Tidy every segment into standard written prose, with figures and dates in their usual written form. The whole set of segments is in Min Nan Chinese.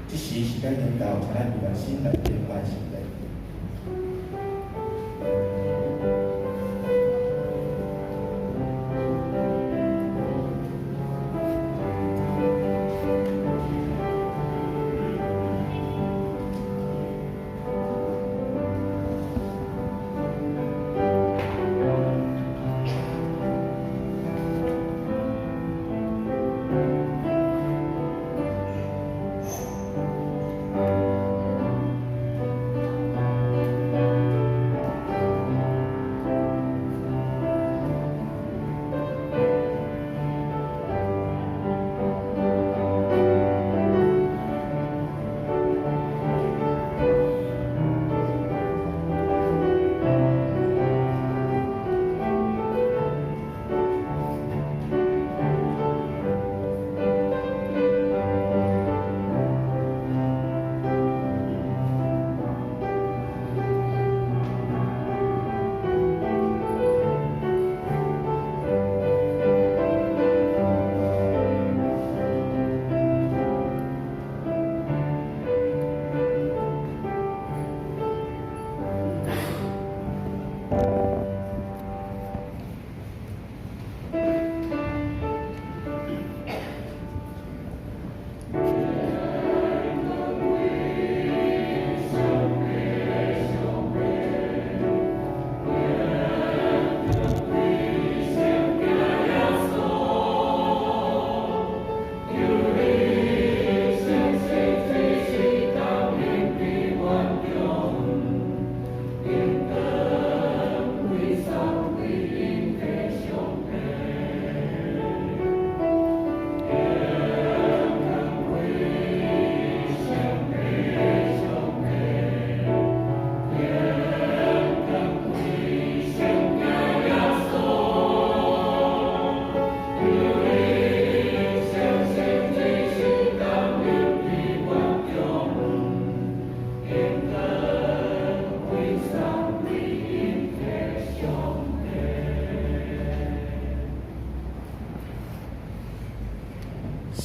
這時時間已到，請咱齊心來敬拜上帝。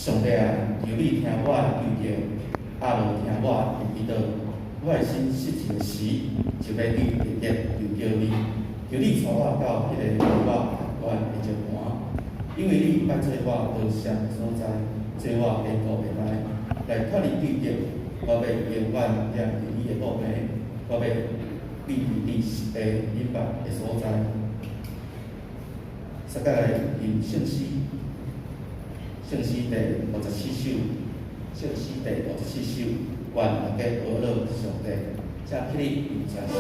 上帝啊，求你聽我的求叫，阿羅聽我的祈禱。我的心失志的時，就欲你特別求叫你，求你帶我到彼个予我合歡的石磐，因為你捌做我逃避的所在，做我堅固的台，來脫離對敵。我欲永遠踮佇你的布棚，我欲避佇你的隱密的所在。接下來吟聖詩，聖詩第57首，聖詩第57首。願大家呵咾上帝，請起立右手。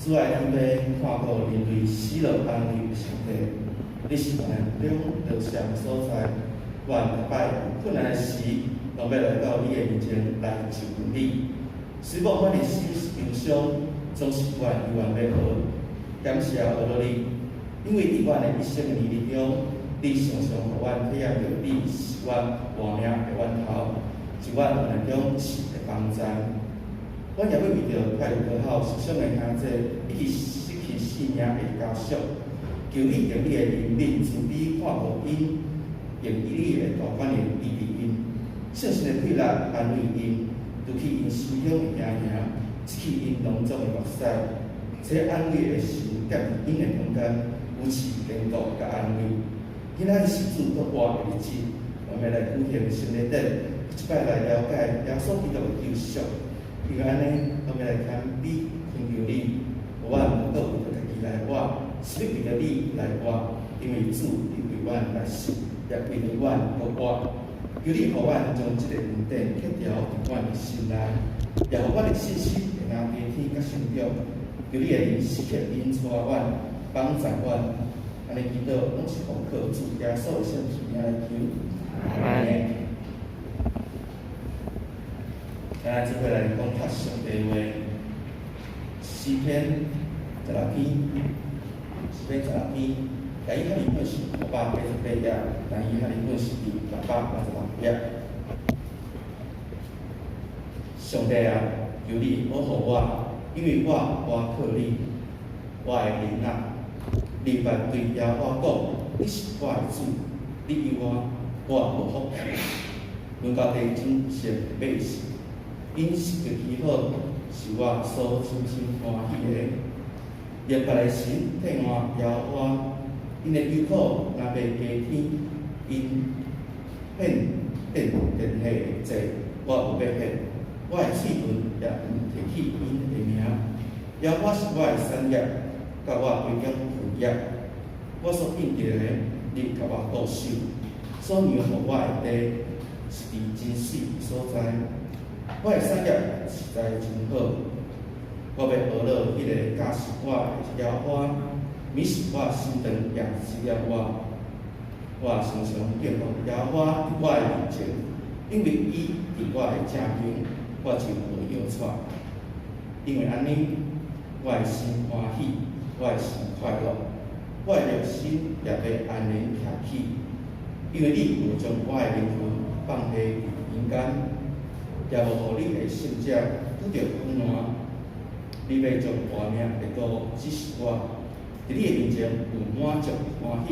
主愛天父，看顧人類死落崩離的上帝，你是患難中得勝的所在。願逐擺有困難的時，攏欲來到你的面前來求問你。雖罔阮的心是憂傷，總是阮猶原欲學。感謝呵咾你，因為佇阮的一生的年日中，你常常予阮體驗著你是阮活命的源頭，是阮患難中賜的幫助。阮也欲為著泰魯閣號受傷的兄弟以及失去性命的家屬，求你用你的憐憫慈悲看顧𪜶，用你的大權能醫治𪜶，聖神的氣力安慰𪜶，除去𪜶心中的驚惶，拭去𪜶囊腫的目屎，這安慰的神踮佇𪜶的中間，予賜堅固佮安慰。今仔日是主復活的日子，我們來舉行聖禮典，一擺來了解耶穌基督的救贖。因為按呢，我們來謙卑懇求你，予阮毋閣為著家己來活，是欲為著你來活。因為主，你為阮來死，也為著阮復活。求你予阮將這個恩典刻牢佇阮的心內，也予阮的信心會當加添佮成長。求你的靈時刻引帶阮，幫助阮。按呢祈禱，攏是奉靠主耶穌的聖名來求。阿門。咱來做伙來講較上帝話，詩篇十六篇，詩篇十六篇，第一和本是588頁，第二和本是686頁。上帝啊，求你保護我，因為我倚靠你，我的靈啊，你捌對耶和華講，你是我的主，你予我，我無福氣。阮家己真善的百姓，𪜶食的飢好，是我所深深歡喜的。明白的神替我耶和華，𪜶的憂苦若欲加添，𪜶獻奠奠的祭，我無欲獻。我的喙唇也毋提起𪜶的名。耶和華是我的產業，佮我規間份業。我所建立的，你共我固守；所讓予我的地，是佇真水的所在。我的產業實在真好。我欲呵咾彼個教示我的耶和華，免是我心腸也試驗我。我常常敬奉耶和華佇我的面前，因為伊佇我的正邊，我就無搖掣。因為按呢，我的心歡喜，我的心快樂，我的肉身也欲安然徛起。因為你無將我的靈魂放下佇陰間，也無予你的聖者拄著腐爛。你欲將活命的路指示我，佇你的面前有滿足的歡喜，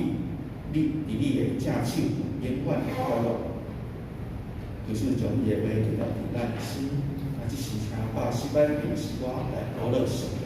你佇你的正手有永遠的快樂。求主將伊的話記錄佇咱的心，啊，這是請80擺平詩歌來呵咾上帝。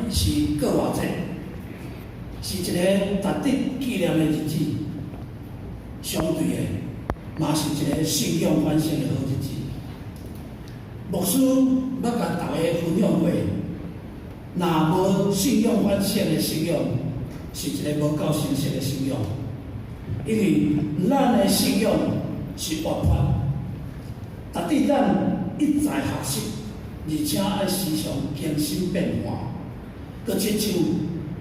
是復活節，是一個值得紀念的日子。相對的，嘛是一個信仰反省的好日子。牧師欲共大家分享過，若無信仰反省的信仰，是一個無夠成熟的信仰。因為咱的信仰是活潑，值得咱一再學習，而且愛時常更新變化。閣親像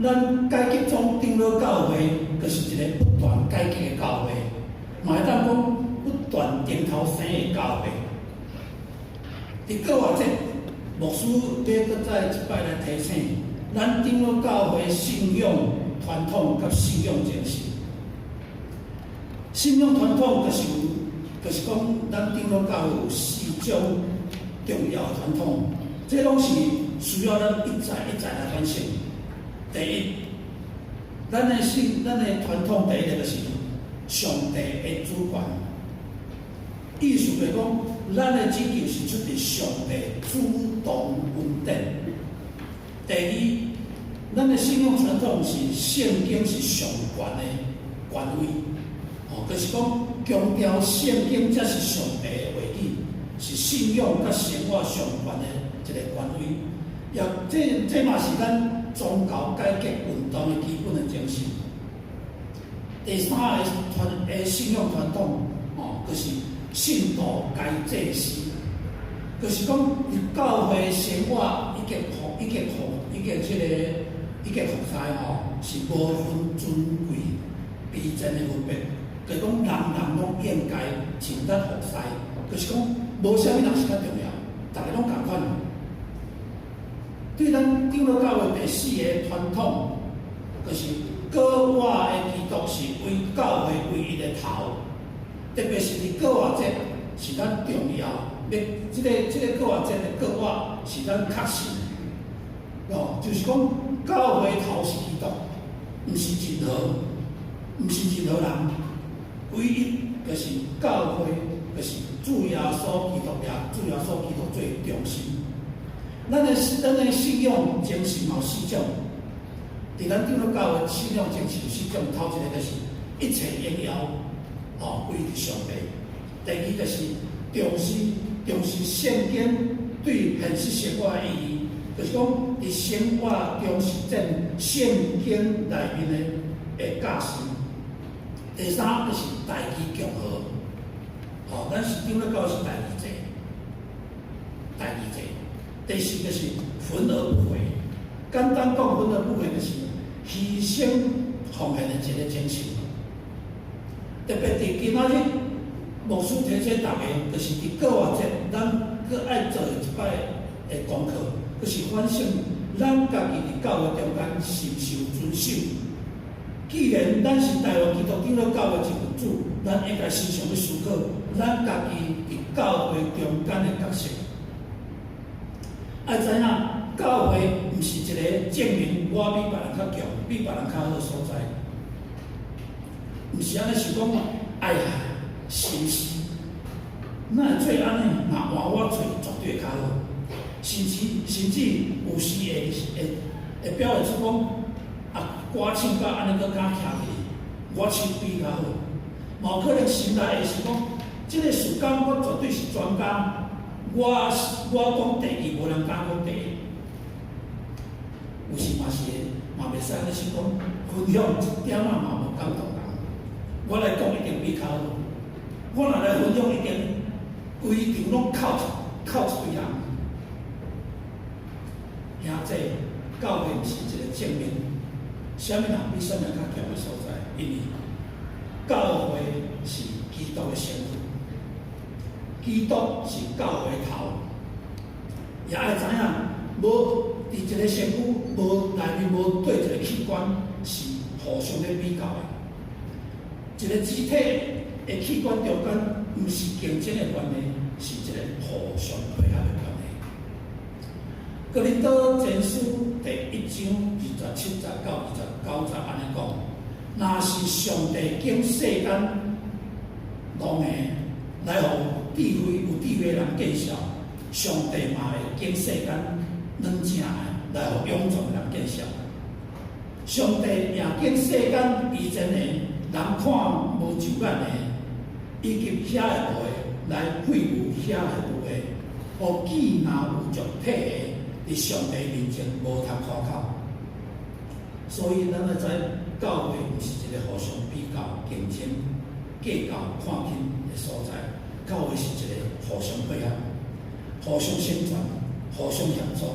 咱改革宗長老教會，就是一個不斷改革的教會，嘛會當講不斷重頭生的教會。佇復活節，牧師欲閣再一擺來提醒，咱長老教會信仰傳統佮信仰精神。信仰傳統就是有，就是講咱長老教會有四種重要的傳統，這攏是需要咱一再一再來反省。第一，咱的傳統第一个就是上帝的主權，意思就是講，咱的拯救是出自上帝主動恩典。第二，咱的信仰傳統是聖經是上懸的權威，哦，就是講強調聖經才是上帝的話語，是信仰佮生活上懸的一個權威。也這嘛是咱宗教改革運動的基本的精神。第三个傳的信仰傳統，哦，就是信徒皆祭司，就是講佇教會生活以及服以及服以及這個以及服侍吼，是無分尊貴卑賤的分別，就是講人人攏應該盡力服侍，就是講無啥物人是較重要，逐家攏仝款。對咱長老教會第四个傳統，就是閣活的基督是為教會唯一的頭，特別是佇復活節是咱重要，欲這個復活節的閣活是咱確信的，哦，就是講教會頭是基督，毋是任何，毋是任何人，唯一就是教會，就是主耶穌基督也，主耶穌基督做中心。咱的信仰精神有四種，佇咱長老教會信仰精神有四種，頭一個就是一切榮耀，哦歸佇上帝；第二就是重視聖經對現實生活的意義，就是講佇生活中實踐聖經內面的教訓。第三就是代誌共和，哦，咱是長老教會是代誌制，代誌制。第四就是焚而不毀，簡單講，焚而不毀就是犧牲奉獻的一個精神。特別佇今仔日，牧師提醒大家，就是佇復活節，咱閣愛做一擺的功課，就是反省咱家己佇教會中間是毋是有遵守。既然咱是台灣基督長老教會一份子，咱應該時常去思考咱家己佇教會中間的角色。愛知影，教會毋是一個證明我比別人較強、比別人較好的所在，毋是按呢想講，哎呀，是毋是？哪會做按呢？若換我做，絕對會較好。甚至有時會表現出講，啊，歌唱甲按呢閣敢徛起，我手比較好。嘛有可能心內會想講，這個事工我絕對是專家。我講第二，無人敢講第一。有時嘛是會，嘛袂使按呢想講，分享一點仔嘛無感動人。我來講一定比較好。我若來分享一定，規場攏哭一堆人。兄弟，教會毋是一個證明，啥物人比啥物人較強的所在，因為教會是基督的身軀。基督是教會頭，也愛知影，無佇一個身軀無內面無對一個器官是互相咧比較的。一個肢體的器官中間，毋是競爭的關係，是一個互相配合的關係。哥林多前書第一章27節到29節按呢講：若是上帝揀世間戇的來予智慧有智慧的人見笑，上帝嘛會揀世間軟正的來予勇壯的人見效。上帝夜見世間卑賤的人看無就眼的，以及遐會無的來廢除遐會有的，予既若有著體的，佇上帝面前無通誇口。所以咱愛知教會毋是一個互相比較、競爭、計較、看輕的所在，教會是一個互相配合、互相成全、互相協助、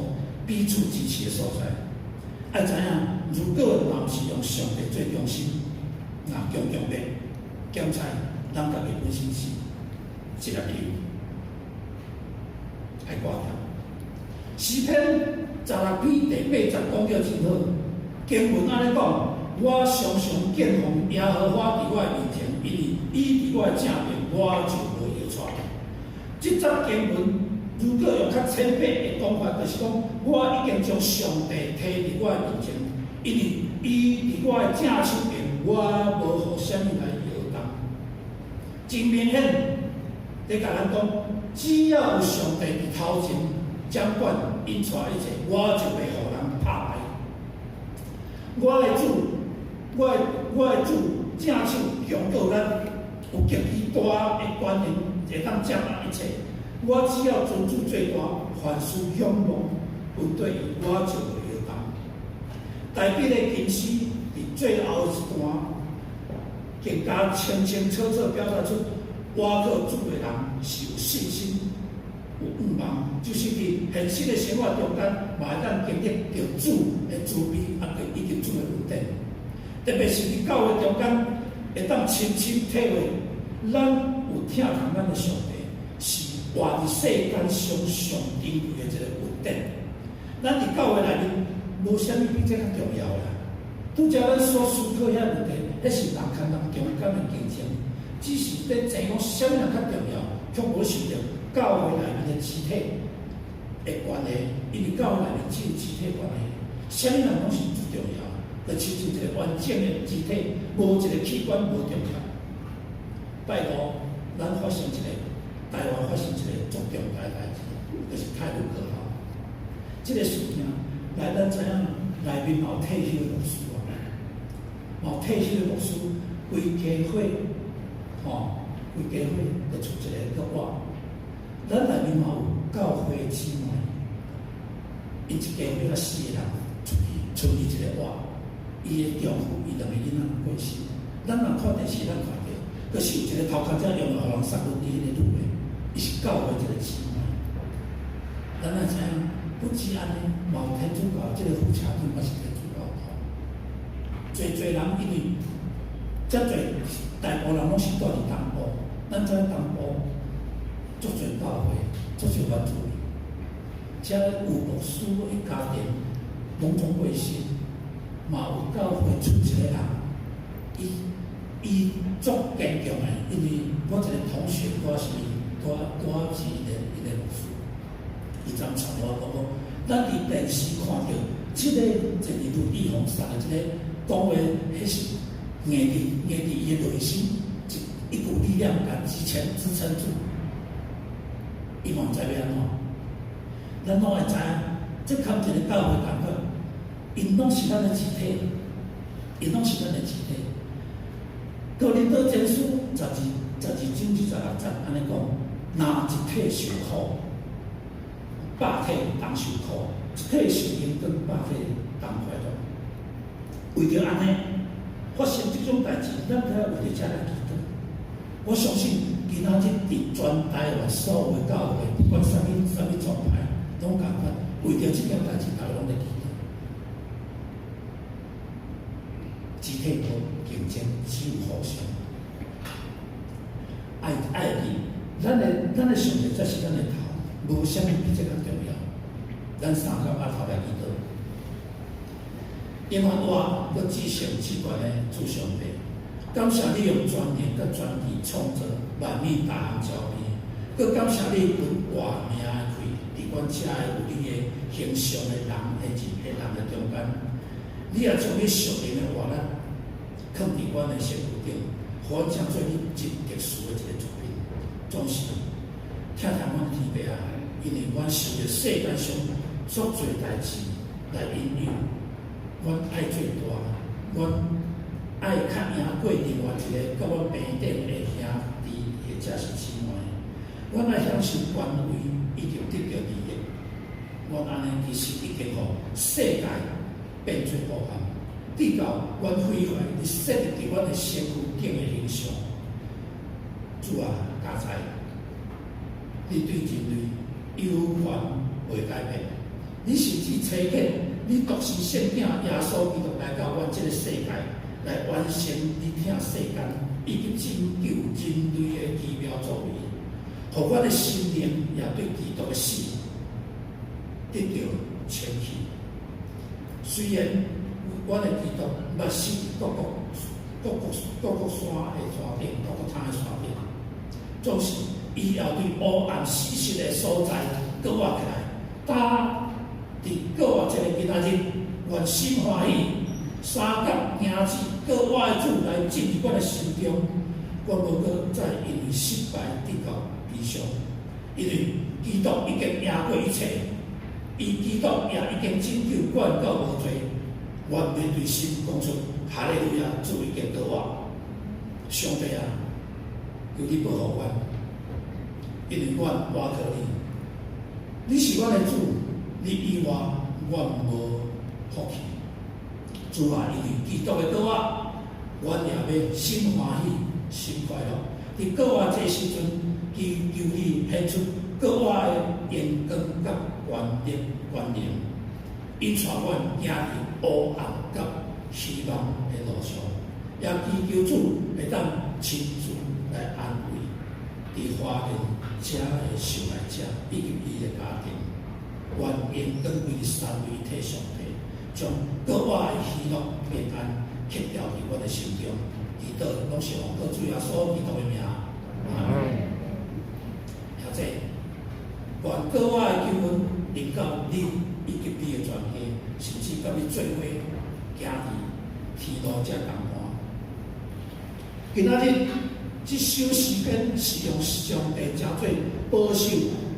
彼此支持的所在。愛知影，如果若毋是用上帝做中心，若強強欲檢查咱家己本身是一粒球，愛掛掉。詩篇16篇第8節講得真好，經文按呢講：我常常敬奉耶和華佇我的面前，因為伊佇我的正邊，我就無搖掣。這節經文如果用較淺白的講法，就是講我已經將上帝提佇我的面前，因為伊佇我的正手邊，我無予啥物來搖動。真明顯，佇共咱講，只要有上帝佇頭前掌管引帶一切，我就袂予人拍敗。我的主，我的主正手強過咱，有極其大的權能，會當掌握一切。我只要尊主做大，凡事仰望跟綴伊，我就袂搖動。大衛的金詩佇最後一段，更加清清楚楚表達出，倚靠主的人是有信心、有盼望，就是佇現實的生活中間，嘛會當經歷著主的慈悲，啊，以及主的恩典。特別是佇教會中間，會當深深體會，咱有疼痛咱的上帝，是活佇世間上上珍貴的一個恩典。咱佇教會內面，無啥物比這較重要啦。拄才咱所思考遐問題，彼是人與人中間的競爭，只是佇爭講啥物人較重要，卻無想著教會內面的肢體的關係，因為教會內面只有肢體關係，啥物人攏是最重要。就親像一個完整的肢體，無一個器官無重要。拜五，咱發生一個台灣發生一個足重大的代誌，就是太魯閣號。這個事件來咱知影，內面嘛有退休的牧師啊，嘛有退休的牧師，規家伙，吼，規家伙就出一個閣活。咱內面嘛有教會姊妹，𪜶一家伙才四個人出去，出去一個活。伊的丈夫，伊兩个囡仔過身。咱若看電視，咱看著，閣是有一個頭殼遮用予人殺落佇彼個女的，伊是教會一個姊妹。咱愛知影，不止按呢，嘛有天主教，這個副車長嘛是天主教徒。濟濟人因為遮濟大部分人攏是住佇東部，咱知東部足濟教會，足濟原住民，遮有牧師的家庭攏總過身。嘛有教會出一個人，伊伊足堅強的，因為我一個同學，我是拄拄好是伊個牧師，伊昨傳我講講，咱佇電視看著這個一個盧志宏送的這個講話，彼是硬佇伊的內心一股力量共支撐住，伊嘛毋知欲按怎，咱攏會知影，這堪一個教會共款。𪜶攏是咱的肢體，𪜶攏是咱的肢體。哥林多前書12章26節按呢講：若一體受苦，百體同受苦；一體受榮光，百體同快樂。為著按呢，發生這種代誌，咱該為著這來祈禱。我相信今仔日佇全台灣所有的教會，不管啥物啥物宗派，攏仝款，為著這件代誌，逐家攏咧祈禱。肢體無競爭，只有互相愛愛記。咱的上帝才是咱的頭，無啥物比這較重要。咱三工阿頭來祈禱，因為我閣至聖至懸的主上帝，感謝你用全能佮全智創造萬物逐項交備，閣感謝你分活命的氣，佇阮遮个有你的形象的人的人的中間，你也將你屬靈的活力囥佇阮的身軀頂，予阮成做你真特殊的一個作品。總是疼疼阮天父啊，因為阮受著世間上足濟代誌，來引誘阮愛做大，阮愛較贏過另外一个佮阮平等的兄弟或者是姊妹。阮愛享受權位以及得著利益，阮按呢其實已經予世界變做黑暗，直到阮毀壞你設立佇阮的身軀頂的形象。主啊，佳哉，你對人類猶原袂改變，你甚至差遣你獨生聖子耶穌基督來到阮這个世界，來完成你疼世間以及拯救人類的奇妙作為，予阮的心靈也對基督的死得著清氣。雖然阮的基督捌死佇各國山的山頂，各國山的山頂，總是伊也對黑暗死寂的所在閣活起來。今佇閣活這个今仔日，願心歡喜，三甲行子閣活的主來進入阮的心中，我無閣再因為失敗得到悲傷，因為基督已經贏過一切，伊基督也已經拯救阮到無罪。願面對心講出哈利路亞，主已經復活。上帝啊，求你保護阮，因為阮倚靠你，你是阮的主，你以外阮無福氣。主啊，因為基督的復活，阮也欲心歡喜、心快樂。佇復活這時陣，求求你顯出復活的榮光佮權力權能，引帶阮行佇黑暗佮希望的路上，也祈求主會當親自來安慰佇花蓮遮的受害者以及伊的家庭。願榮光歸三位一體上帝，將復活的喜樂平安刻雕佇阮的心中。祈禱攏是奉靠主耶穌基督的名。阿門。兄弟，願復活的救恩臨到你以及你的全家，甚至佮你做伙行佇天路遮同伴。今仔日這首詩篇是用上帝成做保守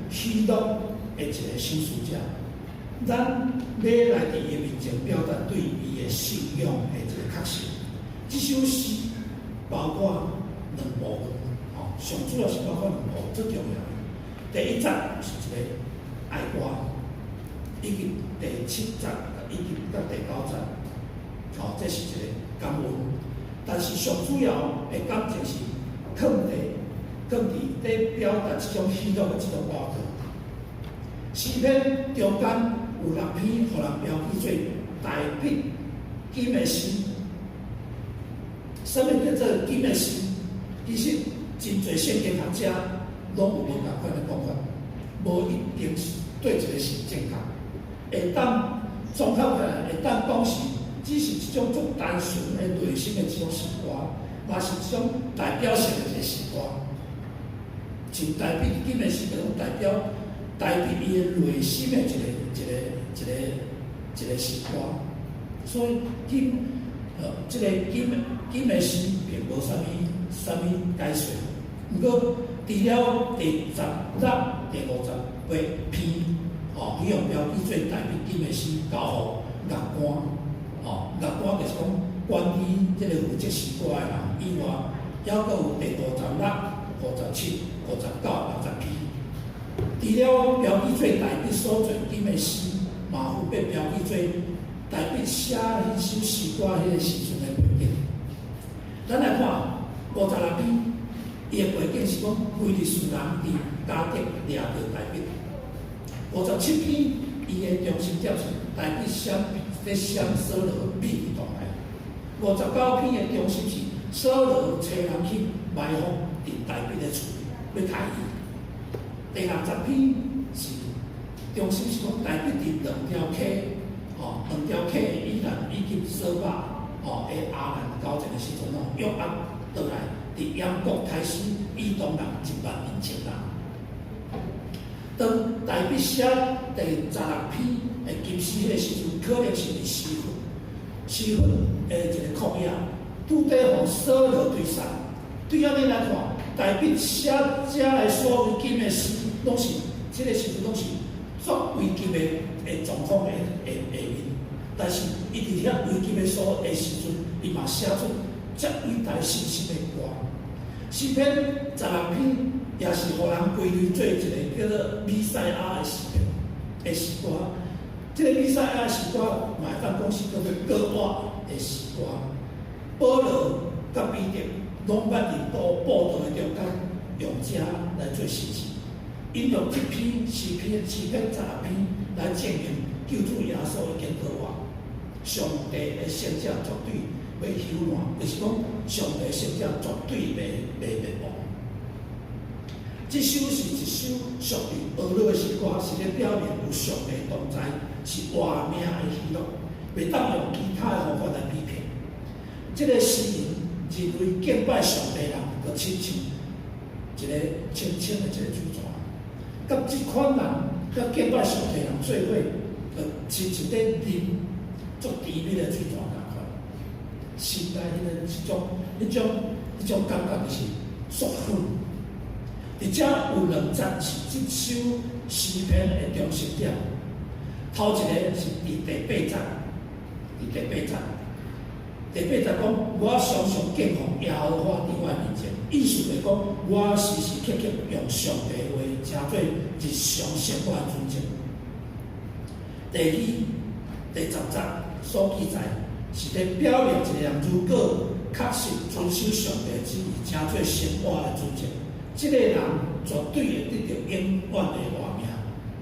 喜樂的一个賞賜者，咱欲來佇伊面前表達對伊的信仰的一个確信。這首詩包括兩部分，吼，上主要是包括兩部分，最重要的。第一節是一个哀歌，以及第七節以及佮第九節，吼，這是一个感恩。但是上主要的感情是囥佇咧表達這種喜樂的這種歌曲。詩篇中間有六篇，予人標記做大衛金的詩。啥物叫做金的詩？其實真濟聖經學者攏有無仝款的講法，無一定是對一个是正確。會當綜合起來，會當講是只是一種足單純的內心的這種詩歌，嘛是一種代表性的一个詩歌。像大衛金的詩，就講代表大衛伊的內心的一个詩歌。所以這个金的詩並無啥物解說。毋過除了第16、第58篇，吼，彼項標記做大衛金的詩，交予樂官，吼，樂官就是講管理這个負責詩歌的人以外，猶閣有第56、57、59、60篇。除了標記做大衛所作金的詩，嘛分別標記做大衛寫彼首詩歌彼个時陣的背景。咱來看56篇，伊的背景是講非利士人佇迦特掠著大衛。57篇，伊的中心點是大衛咧閃掃羅秘佇洞內。59篇的中心是掃羅差人去埋伏佇大衛的厝，欲刣伊。第60篇是中心是講大衛佇兩條溪，吼，兩條溪以南以及瑣巴，吼，的亞蘭交戰的時陣，吼，約押倒來佇燕國刣死以東人1萬2千人。當大衛寫第16篇的金詩彼个時陣，可能是佇西弗的一个曠野，拄綴予掃羅追殺。對按呢來看，大衛寫遮的所謂金的詩，攏是這个時陣攏是足危急的的狀況的下下面，但是伊佇遐危急的所的時陣，伊嘛寫出遮偉大信心的歌。詩篇十六篇也是予人歸類做一个叫做彌賽亞的詩篇的詩歌。這个彌賽亞的詩歌嘛會當講是叫做閣活的詩歌。保羅佮彼得攏捌佇布道的中間用這來做詩詞，𪜶用這篇詩篇詩篇十六篇來證明救主耶穌已經復活，上帝的聖者絕對袂朽爛，就是講上帝聖者絕對袂滅亡。這首是一首屬於呵咾的詩歌，是咧表明有上帝同在，是活命的喜樂，袂當用其他的方法來比拼。這个詩人認為敬拜上帝人，就親像一个清清的一個水泉，佮這款人佮敬拜上帝人做伙，就親像咧啉足甜蜜的水泉仝款。心內彼个彼種、彼種、彼種感覺就是足好。佇遮有兩節是這首詩篇的中心點，頭一个是佇第八節，佇第八節，第八節講我常常敬奉耶和華佇我面前，意思就是講我時時刻刻用上帝話成做日常生活的準則。第二、第十節所記載是咧表明一個人如果確實遵守上帝旨意，成做生活的準則，這个人絕對會得著永遠的活命，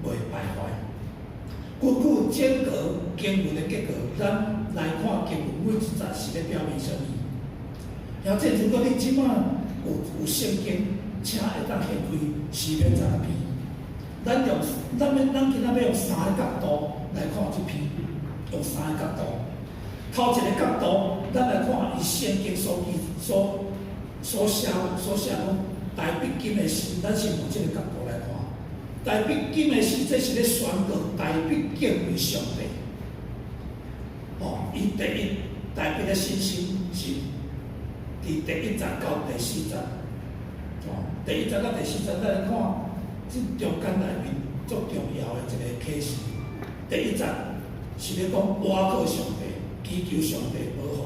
袂敗壞。根據整個經文的結構，咱來看經文每一節是咧表明啥物。兄弟，如果你這擺有聖經，請會當掀開詩篇十六篇。咱用咱欲咱今仔欲用三个角度來看這篇，用三个角度。頭一个角度，咱來看伊聖經所記所所寫所寫講大衛金的詩，咱是用這个角度來看。大衛金的詩，這是咧宣告大衛敬畏上帝。哦，伊第一大衛的信心是佇第一節到第四節。哦，第一節到第四節，咱來看這中間內面足重要的一个啟示。第一節是咧講倚靠上帝，祈求上帝保護。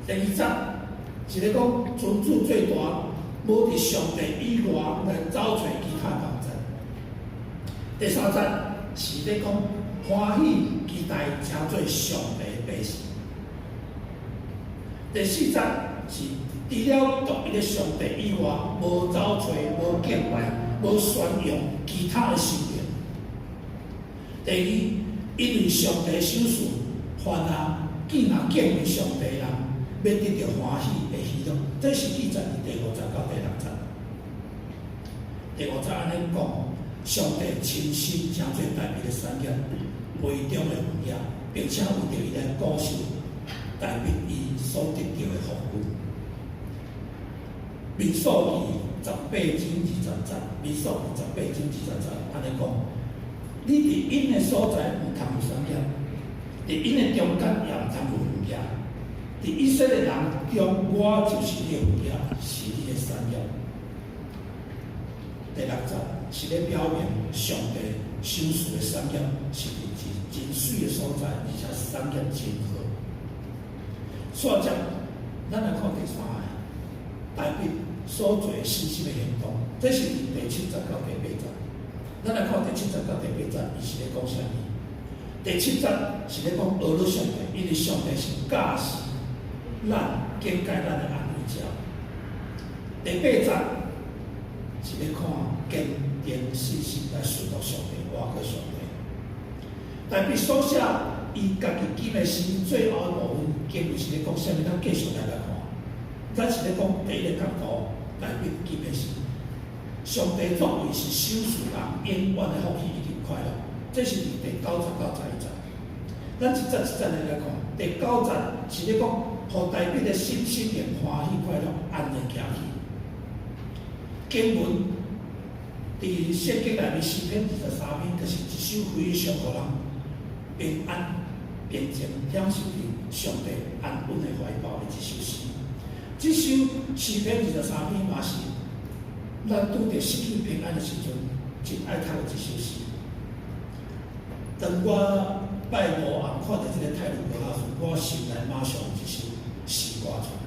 第二節是咧講尊主做大，無佇上帝以外來走揣其他網站。第三節是咧講歡喜期待成做上帝的百姓。第四節是除了獨一的上帝以外，無走揣、無敬拜、無宣揚其他的神明。第二，因為上帝賞賜，凡啊見若敬畏上帝的人，欲得著歡喜的喜樂。這是記載佇第五節到第六節。第五節按呢講，上帝親身成做大衛的產業，會中的榮耀，並且為著伊來顧惜大衛伊所得著的福分。民數記十八章二十節，民數記十八章二十節按呢講，你佇𪜶的所在毋通有產業，佇𪜶的中間也毋通有分業。佇以色列人中，我就是你的分業，是你的產業。第六節是咧表明上帝賞賜的產業是佇真真媠的所在，而且產業真好。煞接，咱來看第三个，大衛所做的信心的行動，這是佇第七節到第八節。咱來看第七節到第八節，伊是咧講啥物？第七節是咧講呵咾上帝，因為上帝是教示咱警戒咱的安慰者。第八節是咧看堅定信心來順服上帝，倚靠上帝。大衛所寫伊家己金的詩最後的部分，經文是咧講啥物？咱繼續來來看。咱是咧講第一个角度，大衛金的詩。上帝作為是賞賜人永遠的福氣以及快樂，這是佇第九節到十一節。咱一節一節的來看，第九節是咧講，予大衛的心心靈歡喜快樂，安然行去。經文佇聖經內面詩篇二十三篇，就是一首非常予人平安、平靜、享受佇上帝安穩的懷抱的一首詩。這首詩篇二十三篇嘛是咱拄著失去平安的時陣，真愛讀的一首詩。當我拜五暗看著這个泰魯閣時，我心內馬上有一首詩歌出來。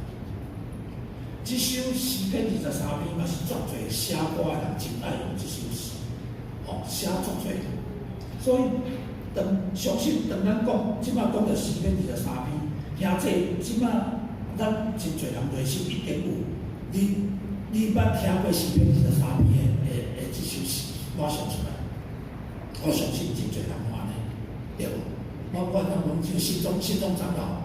這首詩篇二十三篇嘛是足濟寫歌的人真愛用這首詩，吼，寫足濟。所以當相信當咱講這擺講著詩篇二十三篇，兄弟這擺咱真濟人內心一定有，你捌聽過詩篇二十三篇的這首詩，馬上出來。我相信真濟人有按呢，對無？我當講像信中長老，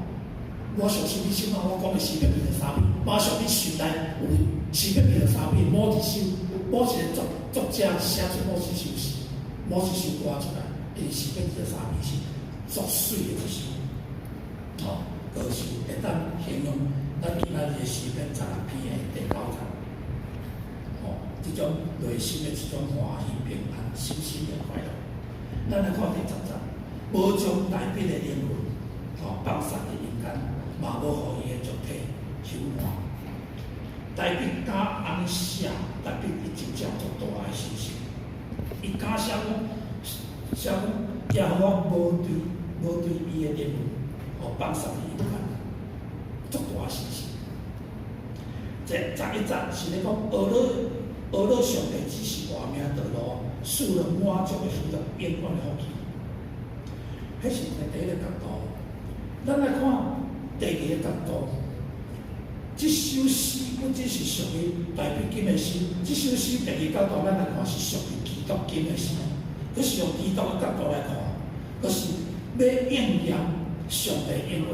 我相信你小可我講的詩篇二十三篇，馬上你心內有詩篇二十三篇某一首，某一个作者寫出某一首詩，某一首歌出來，因為詩篇二十三篇是足媠的一首，吼，歌詩會當形容咱今仔日的詩篇十六篇的第九節，吼，這種內心的這種歡喜平安、深深的快樂。咱來看第十節，無將大衛的靈魂，吼，放殺佇陰間，嘛無予伊的肉體朽爛。大衛敢按呢寫，大衛伊真正足大的信心。伊敢寫講，寫講耶和華無對伊的靈魂，吼，放殺佇陰間，足大的信心。這11節是咧講，呵咾上帝指示活命道路，賜了滿足的喜樂，永遠的福氣。彼是第一个角度。咱來看第二個角度，這首詩不只是屬於大衛金的詩，這首詩第二角度咱來看是屬於基督金的詩。閣是用基督的角度來看，閣是欲應驗上帝應允。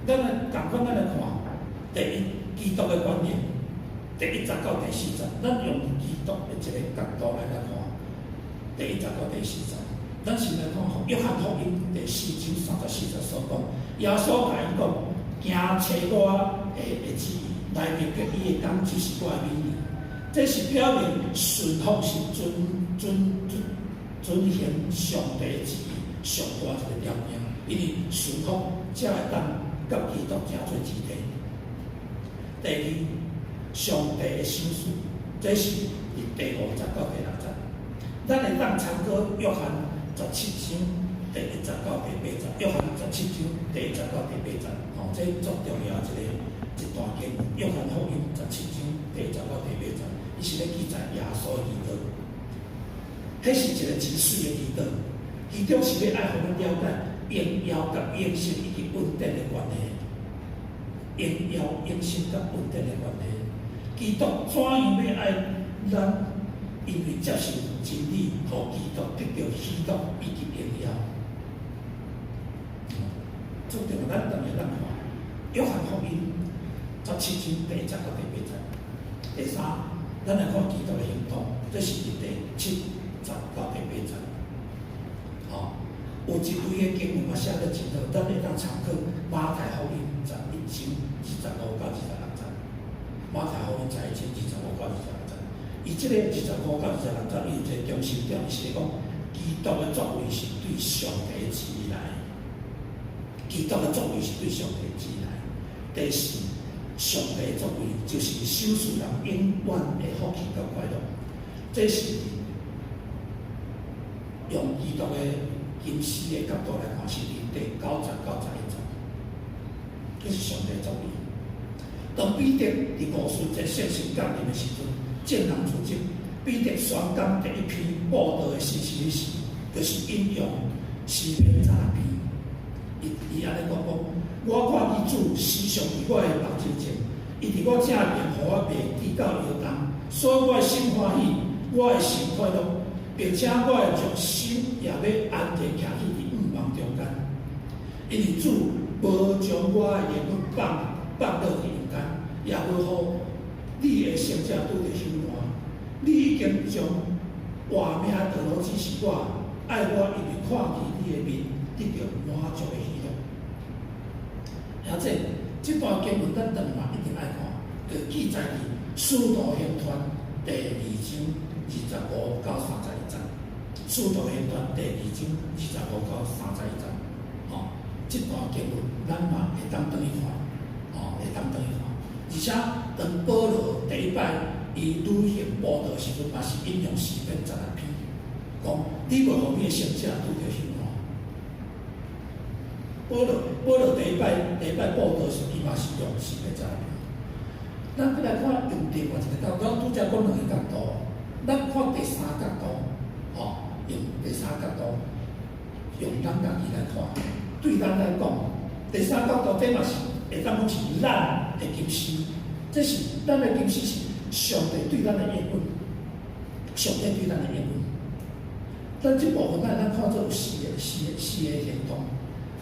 咱來仝款，咱來看第一基督的觀念，第一節到第四節，咱用基督的一个角度來看，第一節到第四節。咱先來看約翰福音第四章34節所講，耶穌共𪜶講：行揣我的旨意，來明白伊的工，就是我的美意。這是表明順服是遵行上帝旨意上大一个條件，因為順服才會當佮基督成做一體。第二，上帝的賞賜，這是佇第五節到第六節。咱會當參考約翰十七章第一節到第八節，約翰十七章第一節到第八節，吼，這足重要一段經文。約翰福音十七章第一節到第八節，伊是咧記載耶穌的祈禱。彼是一個真媠的祈禱，其中是欲愛予咱了解榮耀佮永生以及恩典的關係。榮耀、永生佮恩典的關係，基督怎樣欲愛咱？因為接受真理，予基督得著喜樂以及榮耀。足重要，咱當會當看約翰福音十七章第一節到第八節。第三，咱來看基督的行動，這是佇第七節到第八節。吼，有一段的經文嘛寫得真好，咱會當參考馬太福音十一章二十五到二十六節。馬太福音十一章二十五到二十六節，伊這個二十五到二十六節，伊有一個中心點，是講基督的作為是對上帝的旨意來。基督的作為是對上帝的旨意來。第四，上帝的作為就是賞賜人永遠的福氣佮快樂。這是用基督的金詩的角度來看，是佇第九節到十一節，這是上帝的作為。當彼得佇五旬節聖神降臨的時陣，眾人聚集，彼得宣講第一篇布道的信息時，就是引用詩篇十六篇。伊按呢講講，我看見主時常佇我的目睭前，伊佇我正面，予我袂跌到搖動，所以我的心歡喜，我的心快樂，並且我的肉身也欲安定徛去佇向望中間。因為主無將我的靈魂放落去陰間，也無予你的聖者拄著朽爛。你已經將活命道路指示我，愛我因為看見你的面，得著滿足的喜樂。兄弟，這段經文咱轉來嘛一定愛看，就記載佇《使徒行傳》第二章二十五到31節，《使徒行傳》第二章二十五到31節，吼，這段經文咱嘛會當轉去看，吼，會當轉去看。而且當保羅第一擺伊旅行布道時陣，嘛是引用詩篇十六篇。講你無予你的聖者拄著朽爛。保羅第一擺布道時，伊嘛是用詩篇十六篇。咱閣來看用另外一个角度，咱拄才講兩个角度，咱看第三角度，吼，用第三角度，用咱家己來看，對咱來講，第三角度這嘛是會當講是咱的金詩，這是咱的金詩是上帝對咱的應允，上帝對咱的應允。咱這部分咱看做有四個行動。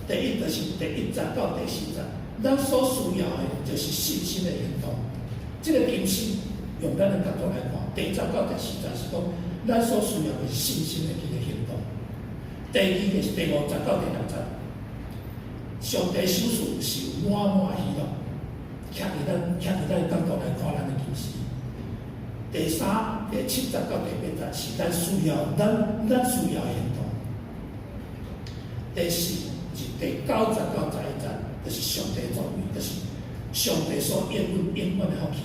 第一就是第一節到第四節，咱所需要的就是信心的行動。這个金詩用咱的角度來看，第一節到第四節是講，咱所需要的是信心的這个行動。第二个是第五節到第六節，上帝賞賜是有滿滿的喜樂，徛佇咱的角度來看咱的金詩。第三、第七節到第八節是咱需要的行動。第四是第九節到11節，就是上帝作為，就是上帝所應允永遠的福氣。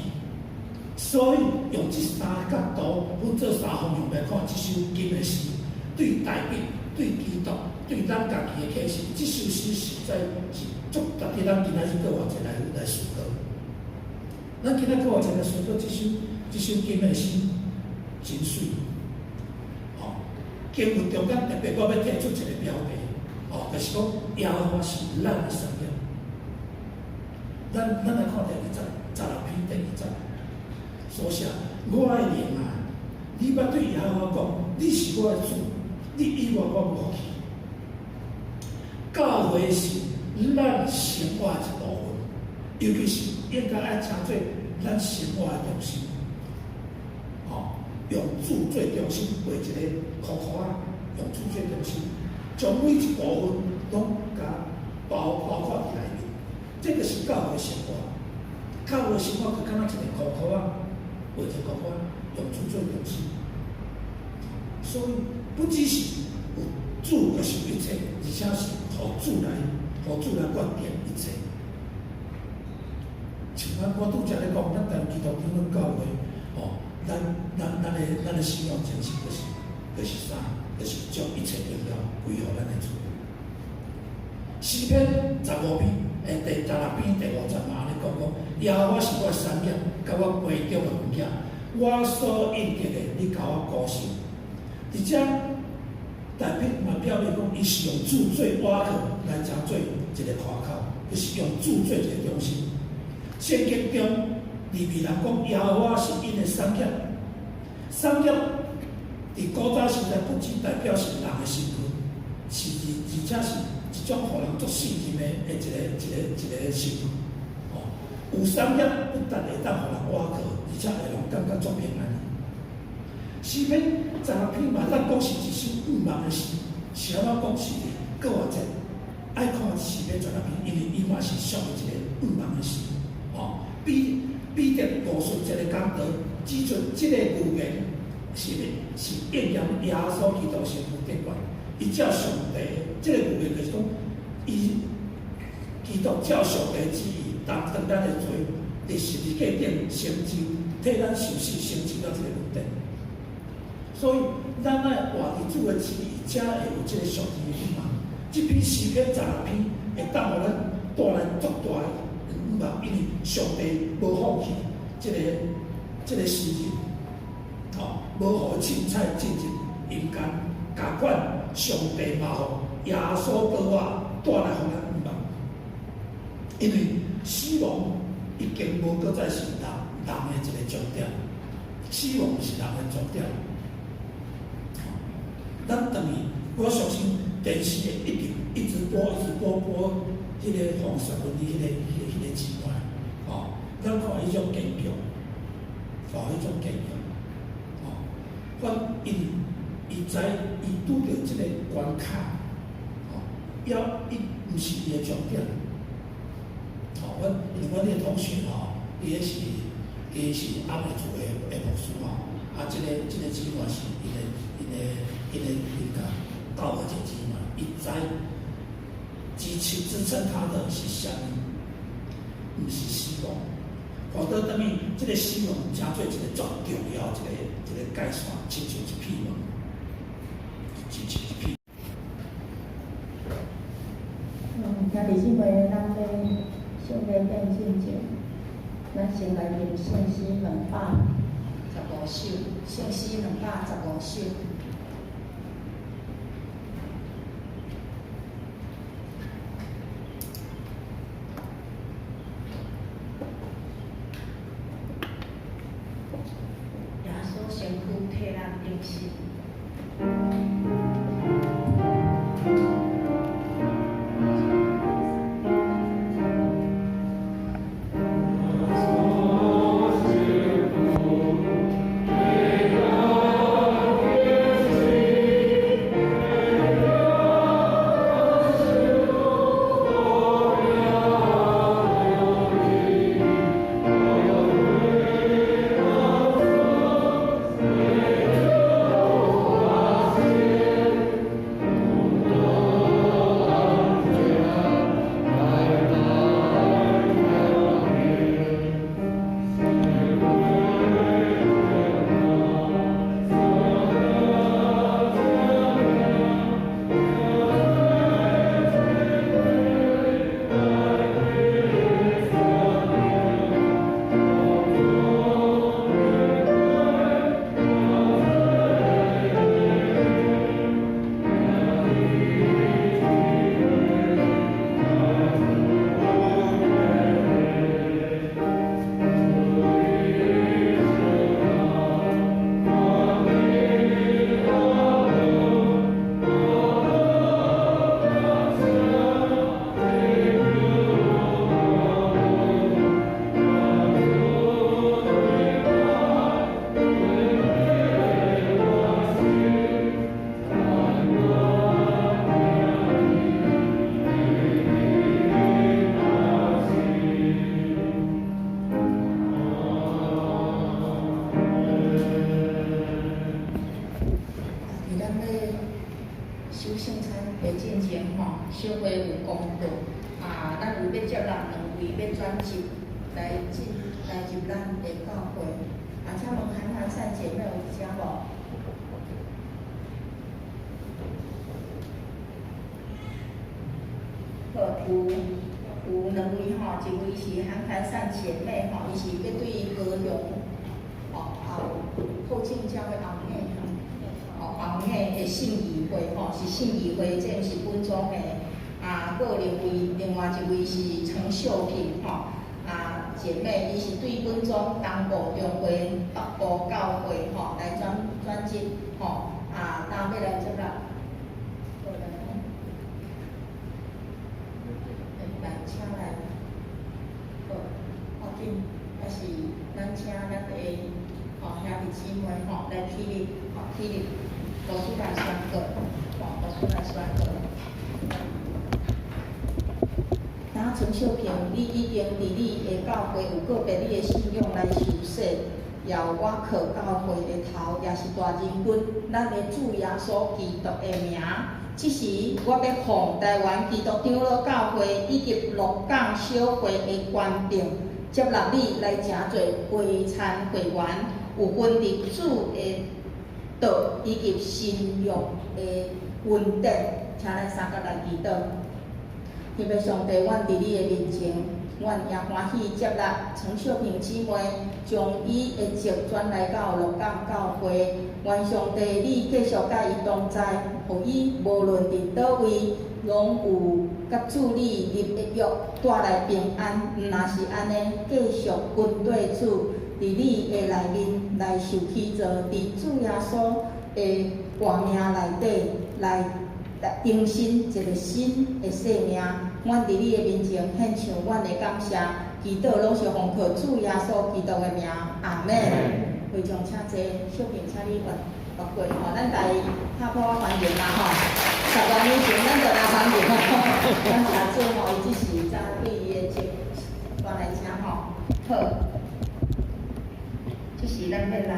所以用這三個角度分做三方向來看這首金的詩，對大衛、對基督、對咱家己的啟示，這首詩實在是足值得咱今仔日閣活一來思考。咱今仔閣活一來思考這首金的詩真媠。吼，經文中間特別我欲提出一个標題，哦，就是講耶和華是咱的產業。咱來看第二節，十六篇第二節，所寫我的靈啊，你捌對耶和華講，你是我的主，你以外我無福氣。教會是咱生活的一部分，尤其是應該愛成做咱生活的中心。吼，用主做中心，畫一个箍箍仔，用主做中心，將每一部分攏共包括佇內面。這個是教會生活，教會生活就敢若一个箍箍仔，畫一個箍箍仔，用主做中心。所以不只是有主就是一切，而且是予主來決定一切。像咱我拄才咧講，咱台灣基督長老教會，吼，咱的信仰精神就是啥？就是將一切榮耀歸予咱的主。詩篇15篇，第十六篇第五節嘛按呢講講，耶和華是我的產業，佮我杯中的分享，我所應得的，你共我顧惜。佇遮大衛嘛表明講，伊是用主做倚靠來成做一个誇口，就是用主做一个中心。聖經中利未人講，耶和華是𪜶的產業，產業佇古早時代不僅代表是人的身份，是而且是一種予人足信任的一個身份。吼，有產業不但會當予人倚靠，而且會讓感覺足平安。詩篇十六篇嘛，咱講是一首向望的詩，是按怎講是閣偌濟愛看詩篇十六篇，因為伊嘛是屬於一个向望的詩。吼，彼得50節的講道指出，這个預言是應驗耶穌基督身份頂懸。伊照上帝，這个預言就是講，伊基督照上帝旨意擔當咱的罪，佇十字架頂成就，替咱受死，成就了這个問題。所以，咱愛活佇主的旨意，才會有這个上帝的向望。這篇詩篇十六篇會當予咱帶來足大的向望，因為上帝無放棄這个詩人，吼，無予凊彩進入陰間，共款上帝嘛予耶穌閣我帶來予咱向望。因為死亡已經無閣再是人的一个終點，死亡毋是人的終點。咱轉去，我相信電視會一定一直播，一直播播彼個黃雪雯的彼個姊妹，吼，咱看彼種堅強，吼，彼種堅強，吼，阮因伊知伊拄著這个關卡，吼，猶伊毋是伊的終點，吼，阮因為阮彼个同學吼，伊是阿美族的牧師吼，啊，這個姊妹是𪜶家教會一個姊妹，伊知支撐他的是啥物？毋是死亡。反倒轉去，這个死亡成做一个足重要一個界線，親像一片雲。是一片。兄弟姊妹，咱欲小礼拜进前，咱先來念聖詩215首，聖詩215首。耶穌身軀替咱得死。守聖餐的進前吼，小會有公告啊，咱有欲接納兩位欲轉職來進來入咱的教會。啊，請問韓韓善姐妹有佇遮無？好，有兩位吼，一位是韓韓善姐妹吼，伊是欲對高雄吼，也有後進教會後面。吼，後面的信義會吼，是信義會，這毋是本宗的。啊，閣另外一位是陳秀萍吼，啊姐妹，伊是對本宗東部中會北部教會吼來轉職吼，啊，今欲來接納。好來，來請來，好，好緊，還是咱請咱的吼兄弟姊妹吼來起立，吼起立。牧師來宣告，吼，牧師來宣告。當陳秀萍，你已經佇你的教會有個別你的信仰來受洗，也有倚靠教會的頭，也是大仁君，咱的主耶穌基督的名。這時，我欲奉台灣基督長老教會以及鹿港小會的權柄，接納你來成做會參會員，有份佇主的道以及信仰的恩典，請咱三甲來祈禱。天父上帝，阮佇你的面前，阮也歡喜接納陳秀萍姊妹將伊的籍轉來到鹿港教會。願上帝你繼續佮伊同在，予伊無論佇佗位，攏有佮主你立的約帶來平安。毋若是按呢，繼續跟綴主，佇你的內面來受起造，佇主耶穌的活命內底來更新一個新的生命。阮佇你的面前獻上阮的感謝，祈禱攏是奉靠主耶穌基督的名，阿們。會長請坐，秀萍請你越過吼，咱來拍破歡迎啦吼。10多年前咱就來歡迎吼，感謝主吼，伊這是早對伊的籍轉來遮吼。好，這是咱欲來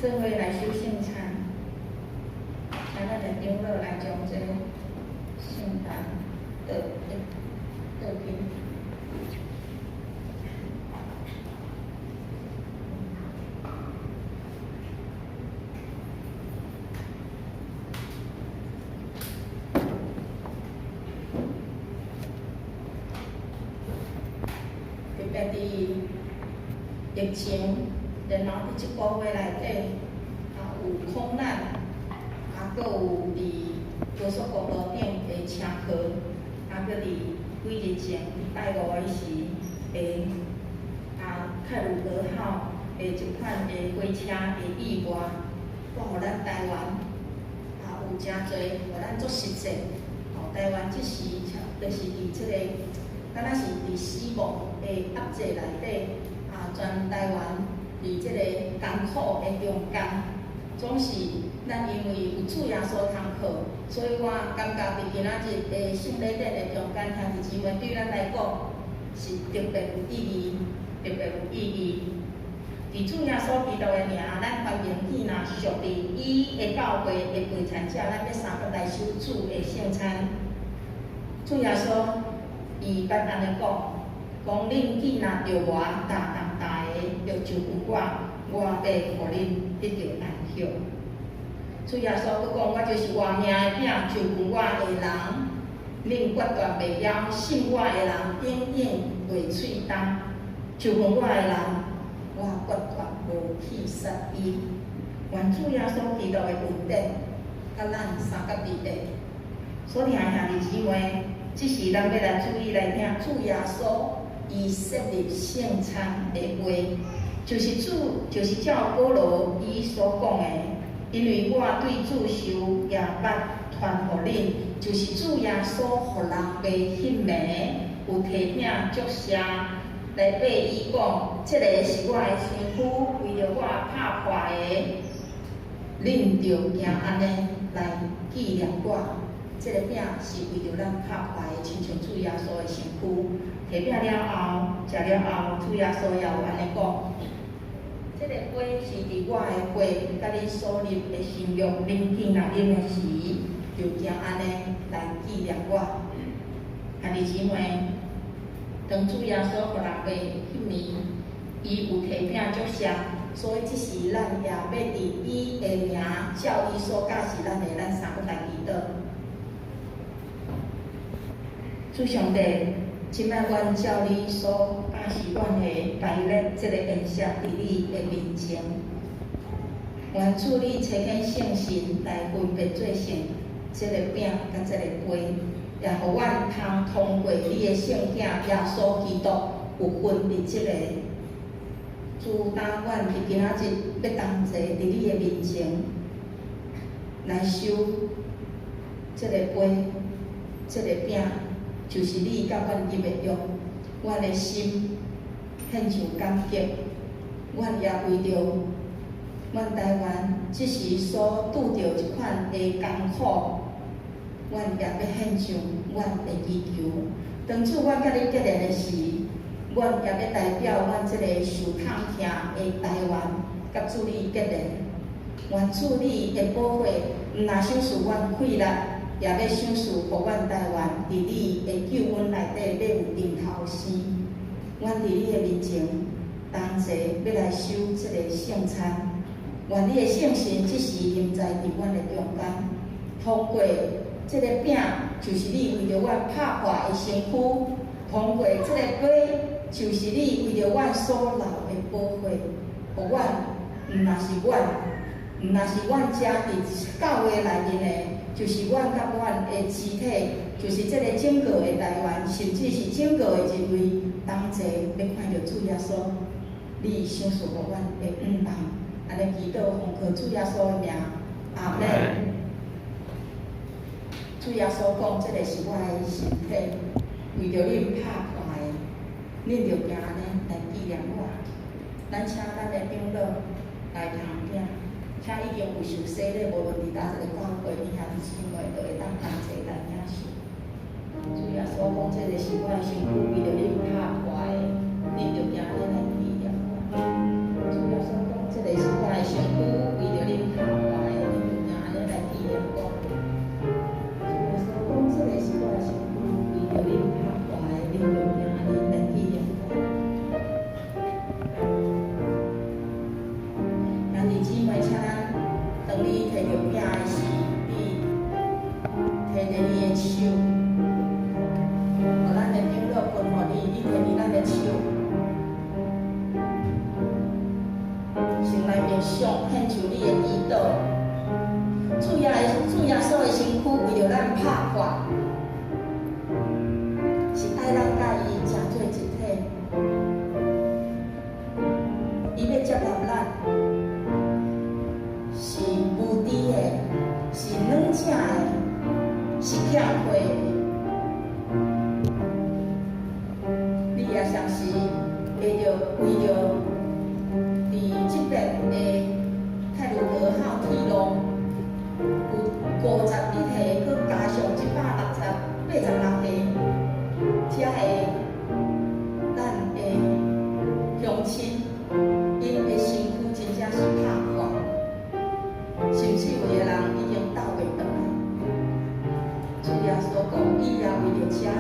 做伙來守聖餐，請咱的長老來將這聖壇倒倒去。別佇疫情，然後佇這個月內底，啊有空難，啊閣有佇高速公路頂的車禍，啊閣佇幾日前禮拜五彼時的啊太魯閣號的一款的火車的意外，看予咱台灣啊有誠濟，予咱足實際。吼，台灣這時就是佇這個，敢若是佇死亡的壓制內底，啊，全台灣佇這個艱苦的中間，總是咱因為有主耶穌通靠，所以我感覺佇今仔日的聖禮典的中間，兄弟姊妹對咱來講是特別有意義，特別有意義。佇主耶穌基督的名，咱歡迎見若屬佇伊的教會的陪餐者，咱欲相佮來守主的聖餐。主耶穌伊捌按呢講，講恁既若著我，逐項逐个著就有我，我欲予恁得著安息。主耶穌閣講，我就是活命的餅，就近我的人，恁決斷袂枵；信我的人，永遠袂喙乾。就近我的人，我決斷無棄殺伊。願主耶穌基督的恩典，佮咱相佮佇咧。所聽的兄弟姊妹，這時咱欲來注意來聽主耶穌伊設立聖餐的話，就是主，就是照保羅伊所講的，因為我對主受也捌傳予恁，就是主耶穌予人賣彼暝，有提餅祝謝來擘伊講，這個是我的身軀，為著我拍破的，恁著行按呢來紀念我。這個餅是為著咱拍破的，親像主耶穌的身軀。提餅了後，食了後，主耶穌也有按呢講：這個杯是佇我的血佮恁所立的新約，恁既若啉的時，就行按呢來紀念我。兄弟姊妹，當主耶穌予人賣彼暝，伊有提餅祝謝，所以這時咱也欲佇伊的名，照伊所教示咱的，咱相佮來祈禱。主上帝，這擺阮照你所教示阮的，擺列這個宴席佇你的面前。願主你差遣聖神來分別做聖這個餅佮這個杯，也予阮通通過你的聖子耶穌基督有份佇這個。主當阮佇今仔日欲同齊佇你的面前來收這個杯、這個餅，就是你佮阮立的約，阮的心獻上感激，阮也為著阮台灣這時所拄著這款的艱苦，阮也欲獻上阮的祈求。當主阮佮你結連的時，阮也欲代表阮這個受痛疼的台灣，佮主你結連。願主你的寶血，毋若賞賜阮氣力，也欲賞賜予阮台灣佇你的救恩內底欲有頂頭生。阮佇你的面前同齊欲來守這個聖餐。願你的聖神這時臨在佇阮的中間，通過這個餅，就是你為著阮拍破的身軀；通過這個杯，就是你為著阮所流的寶血，予阮毋若是阮，毋若是阮遮佇教會內面的，就是阮佮阮的肢體，就是這個整個的台灣，甚至是整個的人類，同齊欲看著主耶穌，你賞賜予阮的恩待。按呢祈禱，奉靠主耶穌的名，阿們。主耶穌講：這個是我的身體，為著恁拍破的，恁著行按呢來紀念我。咱請咱的長老來捧餅，請已經有受洗禮，無論佇佗一個教會，兄弟姊妹都會當同齊來領受。主耶穌講：這個是我的身軀，為著恁拍破的，恁著行按呢來紀念我。主耶穌講：這個是我的身軀，為著恁拍破的，恁著行按呢來紀念我。主耶穌講：這個是我的身軀，為著恁拍破的，恁著行按呢來紀念我。兄弟姊妹，請咱當你提著餅的時，你提著你的手，予咱的長老吩咐你，你提著咱的手。默想，獻上你的祈禱。主耶穌的身軀為著咱拍破，是愛咱佮伊成做一體。伊欲接納咱，是無知的，是軟正的，是欠缺的。你也常時會著為著佇這邊的太魯閣號鐵路有51歲，閣加上186歲，遮的咱的鄉親，𪜶的身軀真正是拍破，甚至有的人已經鬥袂轉來。主耶穌講，伊也為著遮的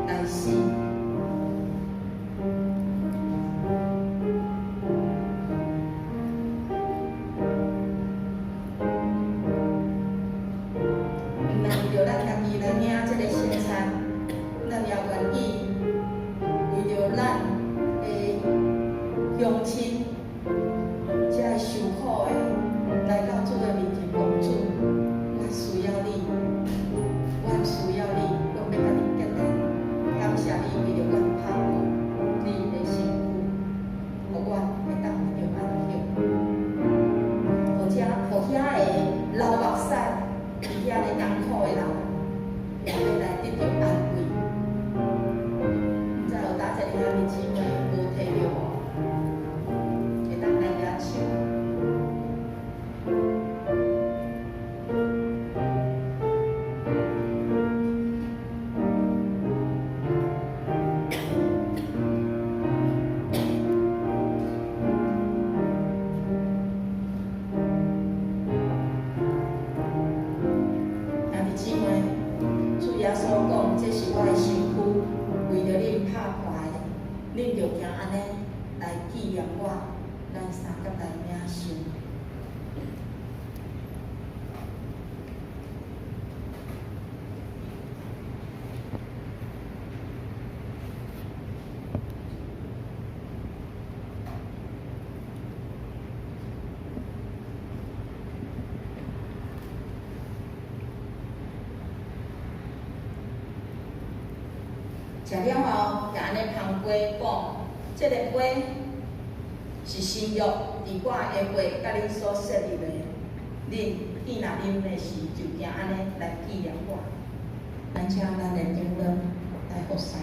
來死。毋但為著咱家己來領這个聖餐，咱也願意為著咱的鄉親，遮的受苦的，來到主的面前講，主，阮需要你，阮需要你，阮欲佮你結連。感謝你為著阮拍破你的身軀，予阮會當得著安息。予遮予遐的流目屎，佇遐咧艱苦的人，也欲來得著安慰。毋知有佗一个兄弟姊妹無提著無？會當來舉手。兄弟姊妹，主耶穌講：這是我的身軀，為著恁拍破的，恁著行按呢來紀念我。咱三甲來領受。食了後，就按呢捧杯講，這个杯是新約，佇我的血佮恁所設立的。恁見若啉的時，就行按呢來紀念我。咱請咱的長老來服侍。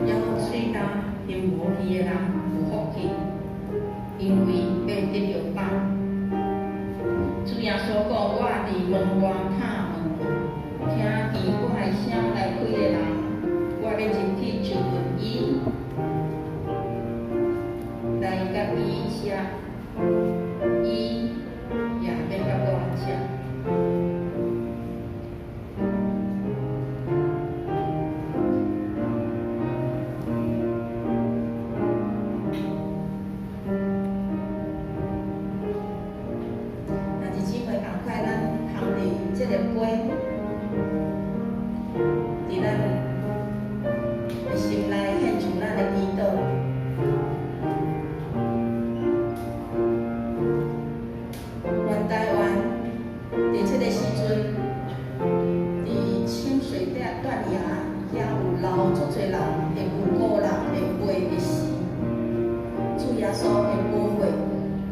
枵喙焦心無虛的人有福氣，因為欲得著飽。主耶穌講：我佇門外敲門，聽見我的聲來開的人，我欲入去就近伊，來佮伊食，伊也欲佮我食。兄弟姊妹，仝款，咱捧著這个杯，佇咱的心內獻上咱的祈禱。全台灣佇這个時陣，佇清水斷崖遐有流足濟人的無辜人的血的時，主耶穌的寶血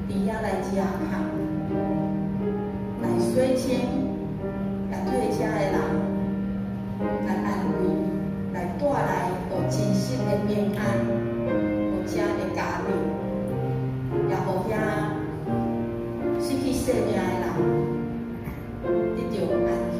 佇遐來遮蓋，來洗清，來替遮的人來安慰，來帶來予真實的平安，予遮的家庭，也予遐失去性命的人得著安息。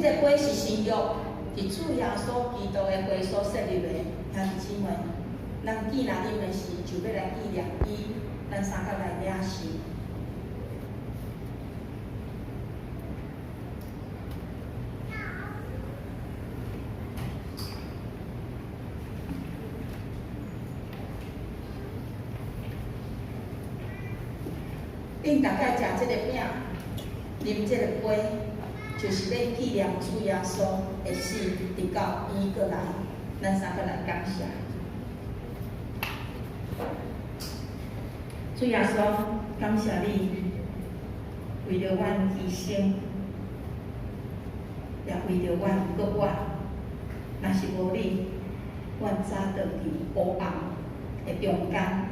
這个杯是新約，是主耶穌基督的血所設立的。兄弟姊妹，咱既然啉的時，就欲來紀念伊，咱三個來領受。恁逐摆食這个餅，啉這个杯，就是欲紀念主耶穌的死，直到伊閣來，咱三個來感謝。主耶穌，感謝你為著阮犧牲，也為著阮閣活。若是無你，阮早就佇黑暗的中間，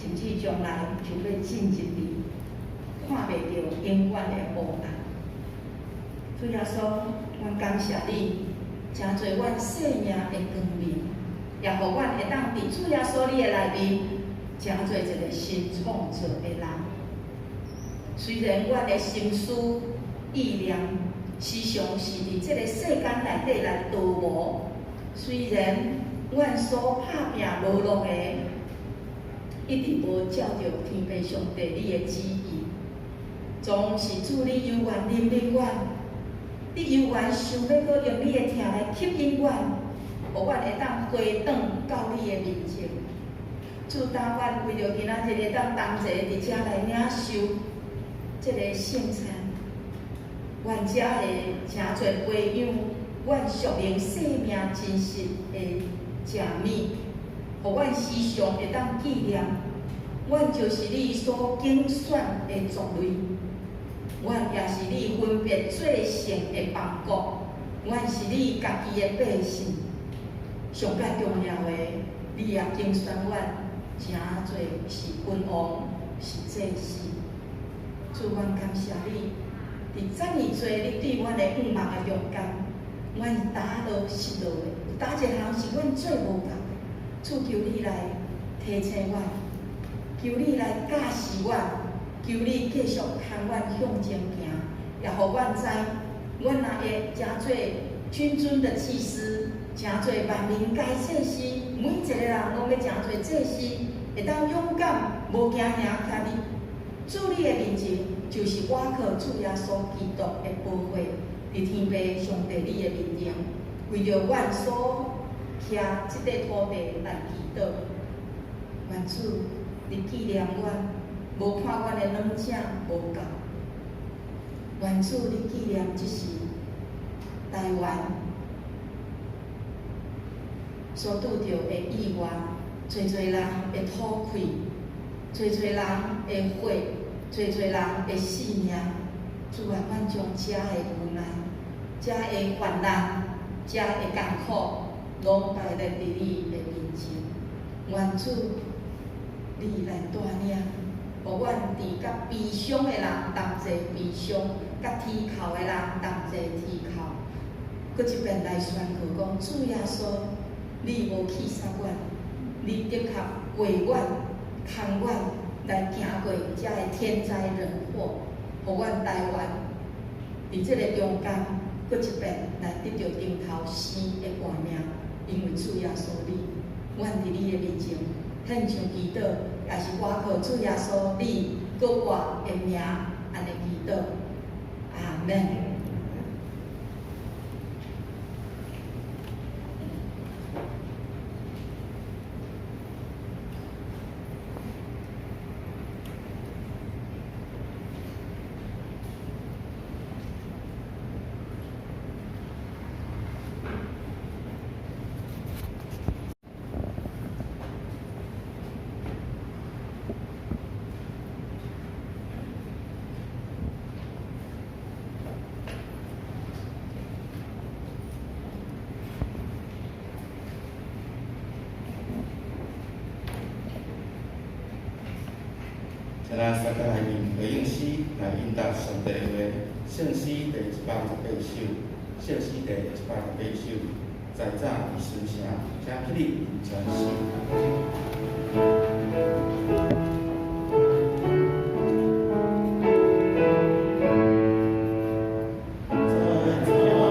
甚至將來就欲進入佇看袂著永遠的黑暗。主耶穌，阮感謝你，成做阮生命的光明，也予阮會當佇主耶穌你的內面，成做一个新創造的人。雖然阮的心思意念時常是佇這个世間內底來琢磨，雖然阮所拍拚勞碌的，一直無照著天父上帝你的旨意，總是主你猶原憐憫阮，你猶原想欲閣用你的疼來吸引阮，予阮會當回轉到你的面前。主當阮為著今仔日會當同齊佇遮來領受這个聖餐，願遮會誠濟培養阮屬靈生命真實的食物，予阮時常會當紀念，阮就是你所揀選的族類，阮也是你分別做聖的邦國，阮是你家己的百姓。上蓋重要的，你也揀選阮，誠濟是君王，是祭司。主，阮感謝你，佇遮爾濟你對阮的向望的中間，阮打落失落的，有佗一項是阮做無到的。主，求你來提醒阮，求你來教示阮，求你繼續牽阮向前行，也予阮知，阮若會成做君尊的祭司，成做萬民皆祭司，每一个人攏欲成做祭司，會當勇敢無驚嚇徛佇主你的面前，就是倚靠主耶穌基督的寶血，佇天父上帝你的面前，為著阮所徛這塊土地來祈禱。願主，你紀念阮，無看阮的軟正無夠。願主，你紀念這是台灣所拄著的意外，濟濟人的土氣，濟濟人的血，濟濟人的性命。主啊，阮將遮的無奈、遮的患難、遮的艱苦，攏擺佇你的面前。願主，你來帶領，予阮佇佮悲傷的人同齊悲傷，佮啼哭的人同齊啼哭。閣一遍來宣告講：主耶穌，你無棄殺阮，你的確為阮、牽阮來行過遮的天災人禍，予阮台灣佇這个中間，閣一遍來得著頂頭生的活命。因為主耶穌你，阮佇你的面前獻上祈禱，也是倚靠主耶穌你閣活的名，按呢祈禱，阿們。請咱三個來用回應詩來應答上帝的話，聖詩第118首，聖詩第118首，在早佇新城，請起立傳詩。在早。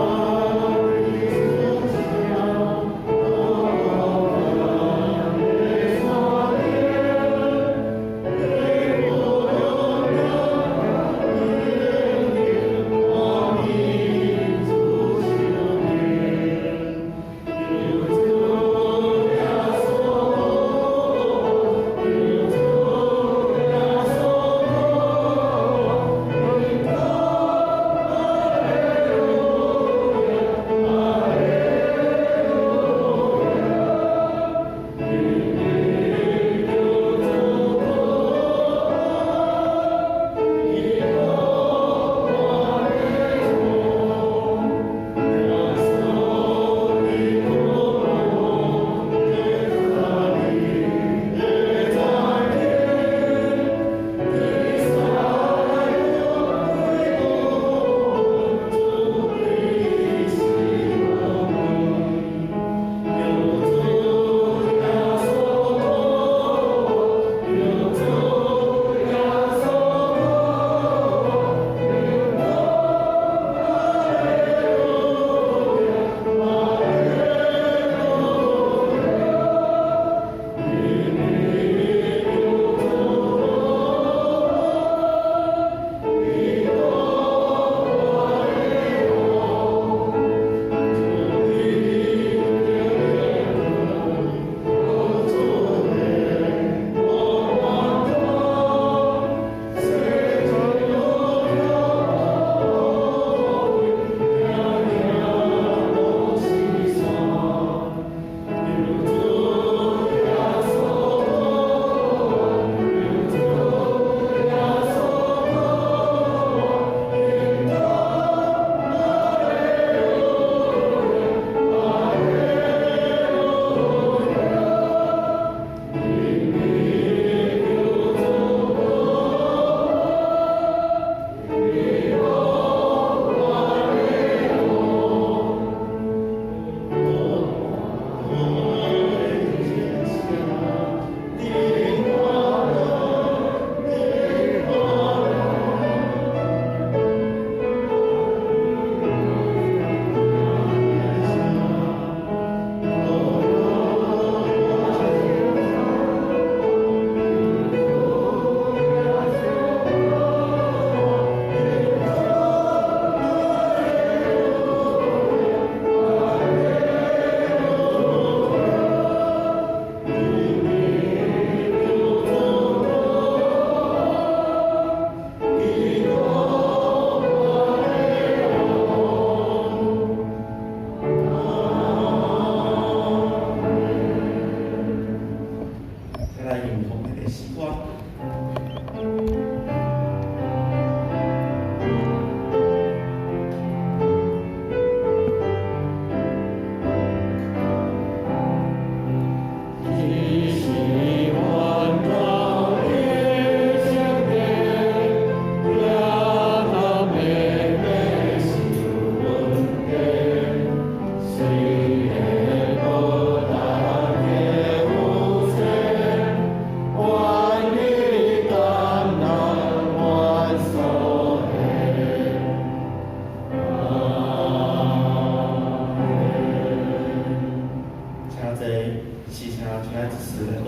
亲爱执事来报。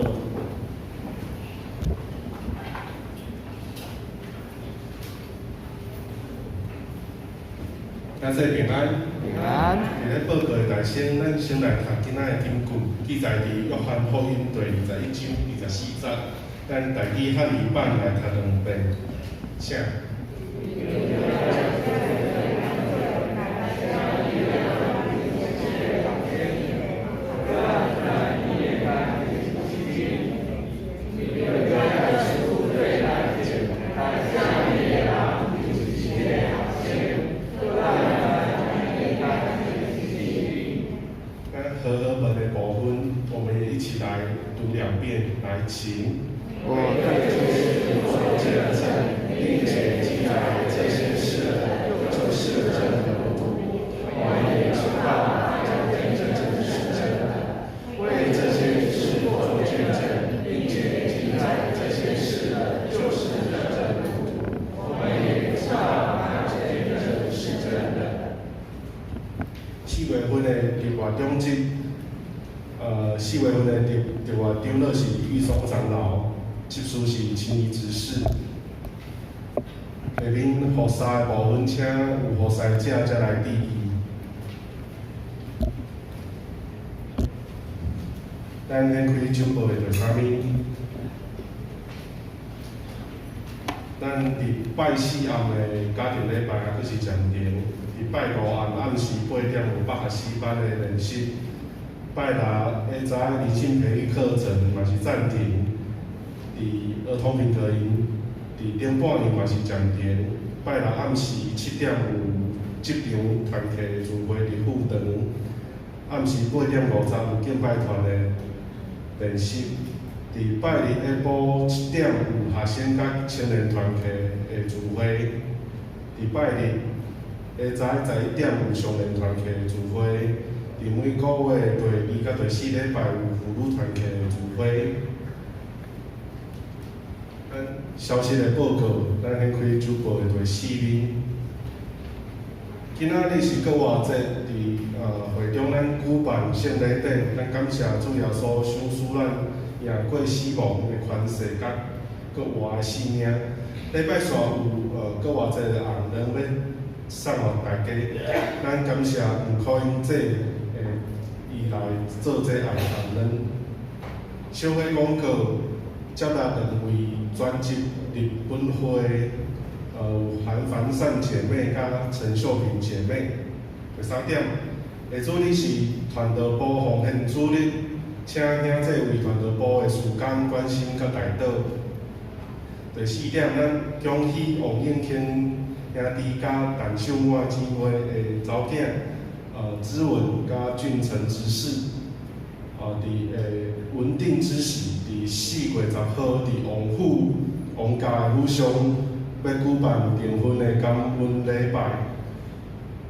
感谢平安。平安。伫咧报告的台先，咱先来读今仔的金句，记载伫约翰福音第21章24节。咱台语汉语版来读两遍，请。和合本的部分，我们也一起来读两遍，来，请。我对这些事做见证，并且记载这些事的，就是真的。我们也知道这见证是真的。为这些事做见证，并且记载这些事的，就是真的。我们也知道那见证是真的。4月份的立活长执，4月份的立活长老是玉松长老，执事是青怡执事。下面服侍的部分，请有服侍者才来致意。咱先开周报的第三面。咱伫拜四暗的家庭礼拜还阁是暂停。伫拜五暗暗时8点有北学诗班的练习。拜六下早灵性培育课程嘛是暂停。伫儿童品格营，伫顶半暝嘛是暂停。拜六暗时7点有职场团契聚会伫副堂。暗时8点50有敬拜团的练习。伫拜日下晡7点有学生佮青年团契的聚会。伫拜日下早11点有少年团契的聚会。伫每个月第二佮第四礼拜有妇女团契的聚会。咱消息的报告，咱先开周报的第四面。今仔日是复活节，伫会中咱举办圣礼典，咱感谢主耶稣赏赐咱赢过死亡的权势，佮阁活的生命。礼拜四有复活节的红灯欲送予大家，咱感谢吴可英姐的伊来做这红灯。小会广告，接纳两位专职日本会，韩凡善姐妹佮陈秀萍姐妹。第三点，下主日是传道部奉献主日，请兄弟为传道部的事工关心佮代祷。第四点，咱恭喜王永庆兄弟佮陈秀满姊妹的查某囝，芝文佮俊成执事，伫稳定之喜，伫4月10号伫王府王家的府上，欲举办订婚的感恩礼拜。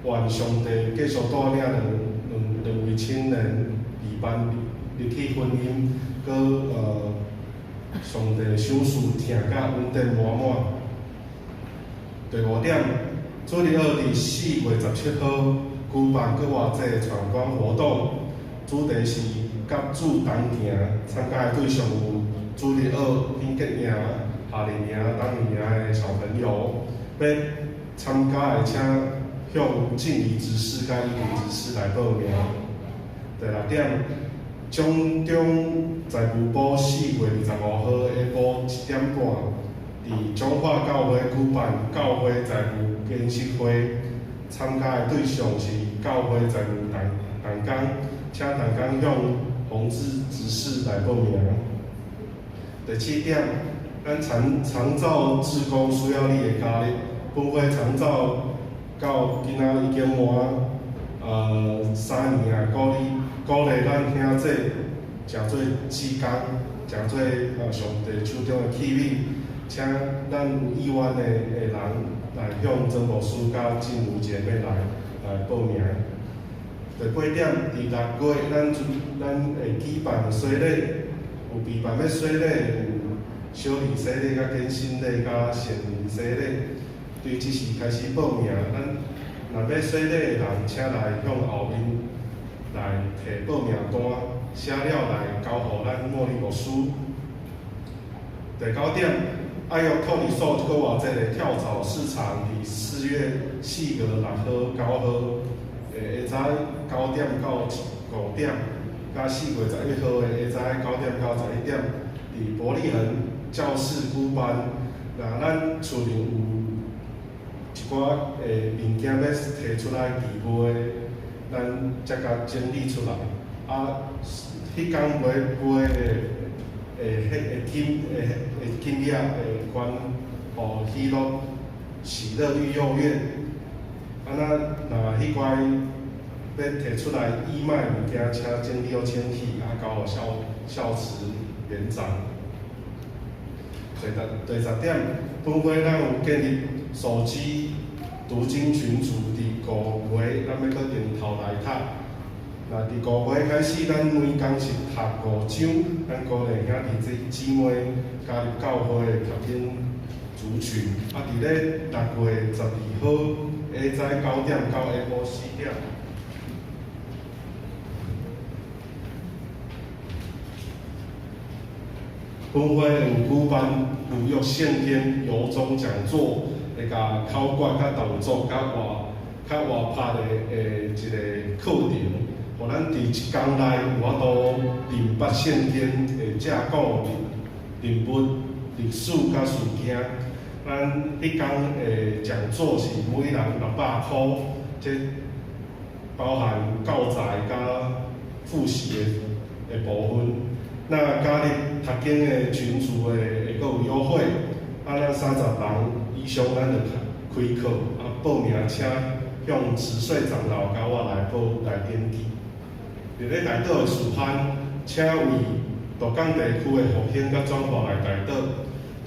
愿上帝继续带领两位青年二班入去婚姻，阁上帝赏赐疼佮恩典满满。第五点，主日学伫4月17号举办复活节闯关活动，主题是佮主同行，参加的对象有主日学品格营、夏令营、冬令营的小朋友。欲参加的，请向静怡执事佮伊执事来报名。第六点，掌中财务部4月25号下晡1点半，伫彰化教会举办教会财务研习会，参加的对象是教会财务同工，请同工向洪志执事来报名。第七点，咱长照志工需要你的加入，本会长照到今仔已经满3年啊，鼓励咱兄弟诚做志工，诚做上帝手中的器皿，请咱有意愿的人来向曾牧师佮静茹姐妹来报名。第八点，伫6月，咱会举办洗礼，有备办欲洗礼，有小儿洗礼、佮坚心礼、佮成人洗礼。对这时开始报名，咱若欲洗礼的人，请来向后面來提報名單，寫了來交予咱莫利牧師。第九點，愛玉托兒所這個活節的跳蚤市場，佇4月6號、9號的下早9點到5點，佮4月11號的下早9點到11點，佇伯利恆教室舉辦。若咱厝裡有一寡的物件欲提出來義賣，咱才共整理出來。啊，彼工買賣的的彼個金的的金額會捐予喜樂喜樂育幼院。啊，咱若彼塊欲提出來義賣物件，請整理好清氣，啊，交予孝孝慈園長。第十點，本會咱有建立手機讀經群組，佇五月咱欲閣重頭來讀。若佇五月開始，咱每工是讀五章，咱鼓勵兄弟姊妹加入教會讀經族群。啊，佇咧6月12號下早9點到下晡4點。本會有舉辦舊約聖經由衷講座，會共口訣、佮動作、佮活、較活潑的的一個課程，予咱佇一工內有法度認捌聖經的架構、人物、歷史佮事件。咱彼工的講座是每人600箍，這包含教材佮複習的部分。那加入讀經的群組的會閣有優惠，啊，咱30人以上，咱就開課。啊，報名請向慈歲長老佮我來報來登記。佇咧代禱的時陣，請為鹿港地區的復興佮轉化來代禱，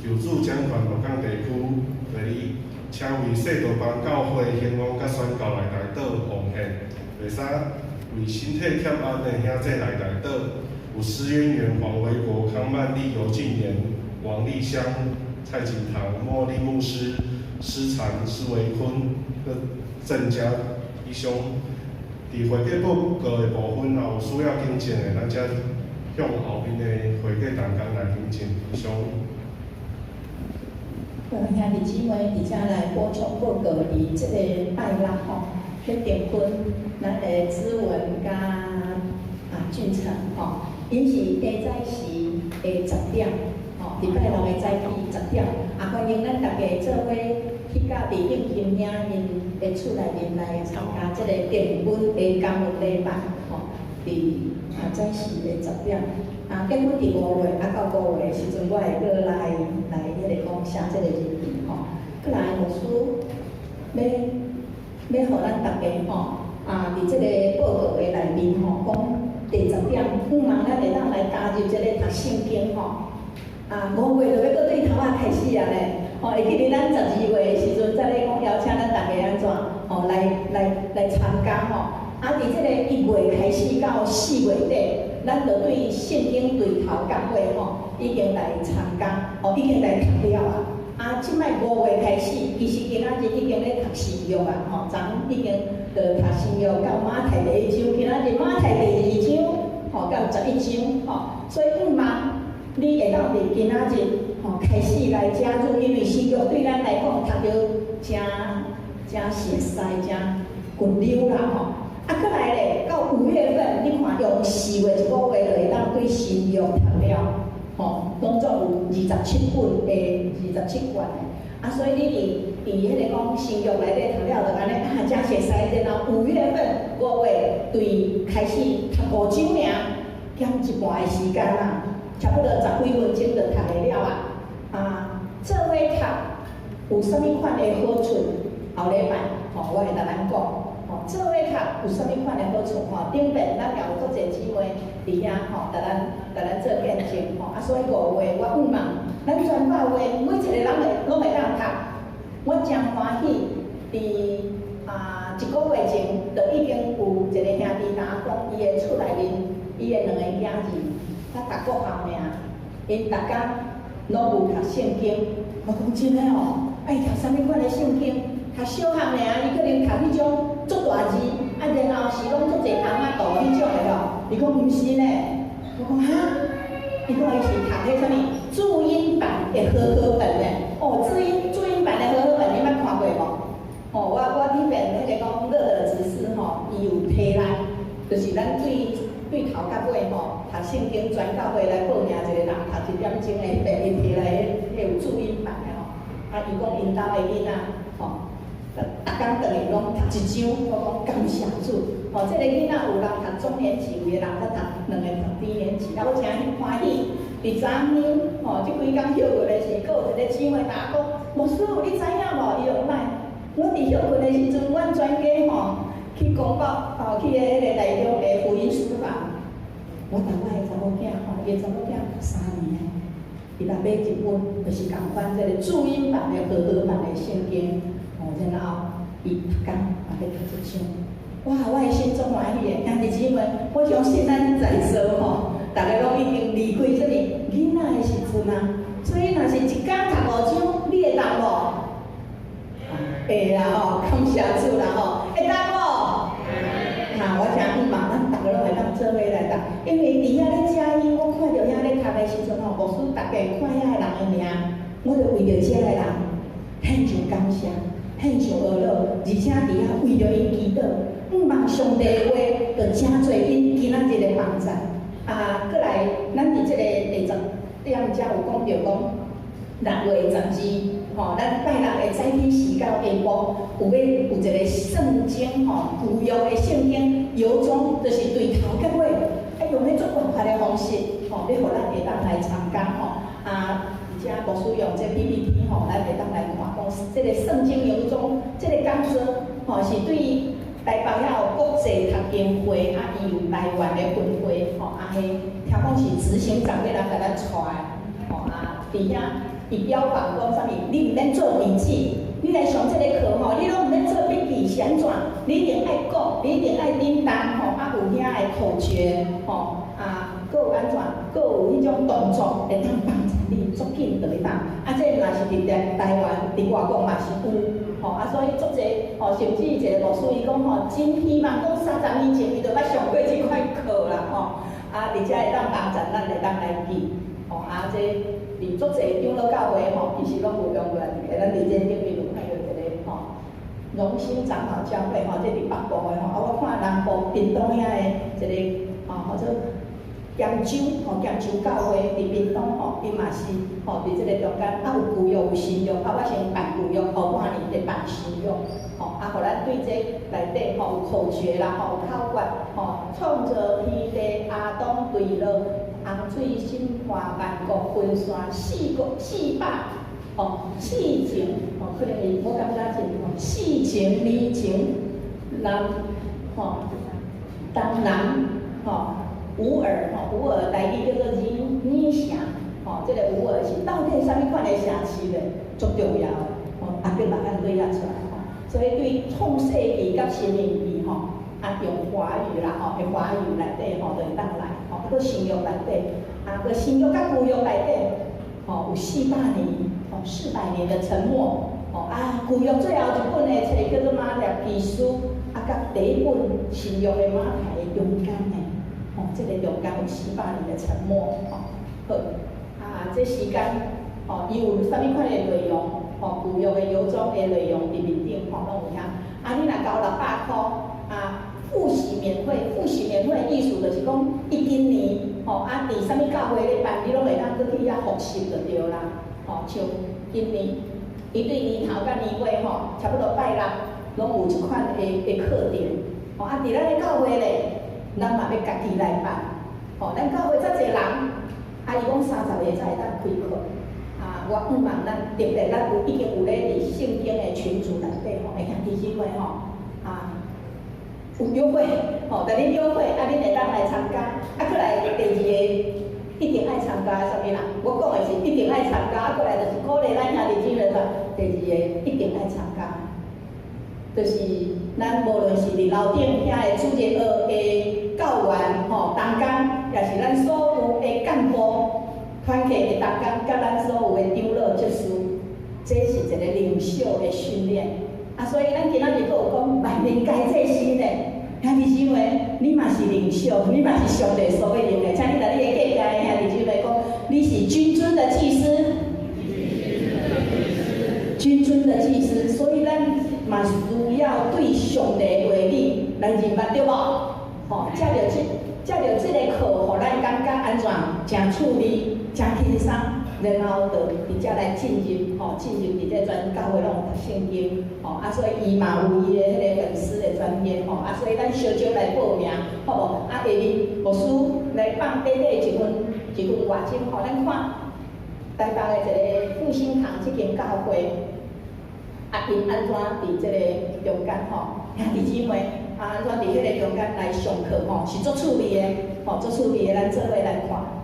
求主掌權鹿港地區。第二，請為世道邦教會興旺佮宣教來代禱奉獻。第三，為身體欠安的兄弟來代禱。有施淵源、黃維國、康曼麗、尤敬言、王麗香、蔡錦堂、莫莉牧師、施禪、施維坤、閣鄭家以上。佇會計報告的部分，若有需要更正的，咱才向後面的會計同工來更正。以上。兄弟姊妹，佇遮來補充報告，佇這個拜六吼，去訂婚，咱的子文佮啊俊成吼。𪜶是下早時的10點，吼，禮拜六的早起十點，啊，歡迎咱大家做伙去到佇應金兄𪜶的厝內面來參加這個訂婚的感恩禮拜，吼，佇啊早時的十點，啊，結婚佇五月，啊到五月的時陣，我會閣來來彼個講寫這個日期，吼。閣來牧師欲欲予咱大家吼，啊，佇這個報告的內面吼，講。第十點，向望咱會當來加入這個讀聖經吼。啊，五月就欲閣對頭仔開始啊咧，吼，會記得咱12月的時陣，才咧講邀請咱大家按怎，吼，來來來參加吼。啊，佇這個1月開始到4月底，咱就對聖經對頭到尾吼，已經來參加，吼，已經來讀了啊。啊，這擺五月開始，其實今仔日已經咧讀新約啊，吼，昨已經就讀新約到馬太第一章，今仔日馬太第二章，吼，到11章，吼，所以向望你會當佇今仔日，吼，開始來加入，因為新約對咱來講讀著誠誠熟似、誠順溜啦，吼。啊，閣來咧，到5月份，你看用4月一個月就會當對新約讀了。吼，攏總有27本的27卷的，啊，所以你佇佇彼個講新約內底讀了就按呢啊，誠熟似。然後5月份5月對開始讀五章爾，減一半的時間啦，差不多十幾分鐘就讀會了啊。啊，做伙讀有啥物款的好處？後禮拜吼，我會共咱講。吼，做伙讀有啥物款的好處？吼，頂遍咱也有足濟姊妹佇遐吼，共咱共咱做見證吼。啊，所以五月我向望，咱全教會每一個人會攏會當讀。我誠歡喜，佇啊一個月前，就已經有一個兄弟共我講，伊的厝內面，伊的兩個囝兒，才讀國校爾，𪜶逐工攏有讀聖經。我講真的哦，啊伊讀啥物款的聖經？讀小漢爾，伊可能讀彼種足大字，啊然後是攏足濟尪仔圖彼種。講毋是呢，我講哈，伊講伊是讀彼啥物注音版的和合本呢？哦，注音版的和合本，你捌看過無？哦，我彼邊彼个講樂樂執事吼，伊有提來，就是咱對頭到尾吼，讀聖經全教會來報名一個人讀一點鐘的，彼邊伊提來彼有注音版的吼，啊，伊講𪜶兜的囡仔吼，逐工轉去攏讀一章，我講感謝主，吼，這个囡仔有人讀中年級，有的人才讀兩个讀低年級，啊，我誠歡喜。佇昨昏吼，這幾工歇睏的時，閣有一個姊妹共我講，牧師，你知影無？伊講哪？我佇歇睏的時陣，阮全家吼去公告，吼去彼个台中的福音書房。我共我的查某囝吼，伊的查某囝3年，伊來買一本，就是仝款這个注音版的和合版的聖經，吼，然後伊逐工嘛欲讀一章。哇！我的心足歡喜的，兄弟姊妹，我相信咱在座吼，逐个攏已經離開這爾囡仔的時陣啊，所以若是一工讀五章，你會當無？會啦吼，感謝主啦吼，會當無？哈，我誠向望咱逐个攏會當做伙來讀，因為佇遐咧遮音，我看著遐咧讀的時陣吼，牧師逐家看遐个人的名，我就為著遮个人獻上感謝，獻上阿樂，而且佇遐為著𪜶祈禱，向望上帝的話，就誠濟𪜶今仔日的幫助。啊，閣來，咱佇這个第十點才有講著講，6月12，吼，咱拜六的早起時到下晡，有欲有一个聖經吼，舊約的聖經遊蹤，就是對頭到尾，啊用彼足活潑的方式，吼，欲予咱會當來參加吼。啊，而且牧師用這 PPT 吼，咱會當來看講，這个聖經遊蹤，這个講座吼，是對台北遐有國際讀經會，啊，伊有台灣的分會，吼，啊，彼聽講是執行長欲來共咱帶，吼，啊，佇遐伊標榜講啥物？你毋免做筆記，你來上這个課吼，你攏毋免做筆記，是按怎？你一定愛講，你一定愛叮當，吼，啊，有遐的口訣，吼，啊，閣有按怎？閣有彼種動作會當幫助你足緊就會當。啊，這若是佇台灣，佇外國嘛是有。吼啊，所以足濟吼，甚至一个牧師伊講吼，真希望講30年前伊就捌上過這款課啦吼。啊，而且會當幫助咱會當來記，吼啊，這佇足濟長老教會吼，其實攏有用過來，咱佇這頂面有看著一个吼，榮興長老教會吼，這佇北部的吼，啊，我看南部屏東遐的一个吼，號做咸州吼，咸州教會佇屏東吼，伊嘛是吼，佇這个中間，啊有舊約有新約，啊我先辦舊約，後半年再辦新約，吼，啊，予咱對這內底吼有口訣啦，吼有口訣，吼，創造天地亞當墜落，洪水審判萬國分散四國四百，吼，四情，吼，可能是我感覺是吼，四情二情南，吼，東南，吼。吾珥吼，吾珥台語叫做爾城，吼，這个吾珥是到底啥物款的城市咧？足重要的，吼，亞伯拉罕對遐出來吼，所以對創世記佮申命記吼，啊用華語啦吼，用華語內底吼，就會當來，吼，啊閣新約內底，啊閣新約佮舊約內底，吼，有400年，吼，400年的沉默，吼，啊舊約最後一本的冊叫做馬拉基書，啊佮第一本新約的馬太的中間的。吼，這个中間有四百年的沉默，吼，好，啊，這時間，吼，伊有啥物款的內容，吼，舊約的遊蹤的內容佇面頂，吼，攏有遐。啊，你若交600箍，啊，複習免費，複習免費意思就是講，伊今年，吼，啊，佇啥物教會咧辦，你攏會當閣去遐複習就對啦。吼，像今年，伊對年頭佮年尾，吼，差不多拜六，攏有這款的課程，吼，啊，佇咱的教會咧。咱嘛欲家己來辦，吼，咱教會遮濟人，啊，伊講30个才會當開課，啊，我向望咱特別咱有已經有咧佇聖經的群組內底吼，會兄弟姊妹吼，啊，有約會，吼，逐日約會，啊，恁會當來參加，啊，閣來第二个一定愛參加的啥物啦？我講的是一定愛參加，啊，閣來就是鼓勵咱兄弟姊妹說，第二个一定愛參加，就是咱無論是佇樓頂遐的主日學的教員吼，同工，也是咱所有的幹部團契的同工，佮咱所有的長老執事，這是一個領袖的訓練。啊，所以咱今仔日閣有講萬民皆祭司呢，兄弟姊妹，你嘛是是領袖，你嘛是上帝所欲用的。請你共你的隔壁的兄弟姊妹講，你是君尊的祭司，君尊的祭司，所以咱嘛需要對上帝的話語來認捌，對無？吼，藉著這个課，予咱感覺按怎誠趣味、誠輕鬆，然後就直接來進入，吼，進入佇這全教會攏有讀聖經，吼，啊，所以伊嘛有伊的彼个粉絲的專頁，吼，啊，所以咱小少來報名，好無？啊，下面牧師來放短短一分外鐘，吼，咱看台北的一个復興堂這間教會，啊，𪜶按怎佇這个中間，吼，兄弟姊妹，啊，按怎佇彼个中間來上課，吼，是足趣味的，吼，足趣味的，咱做伙來看。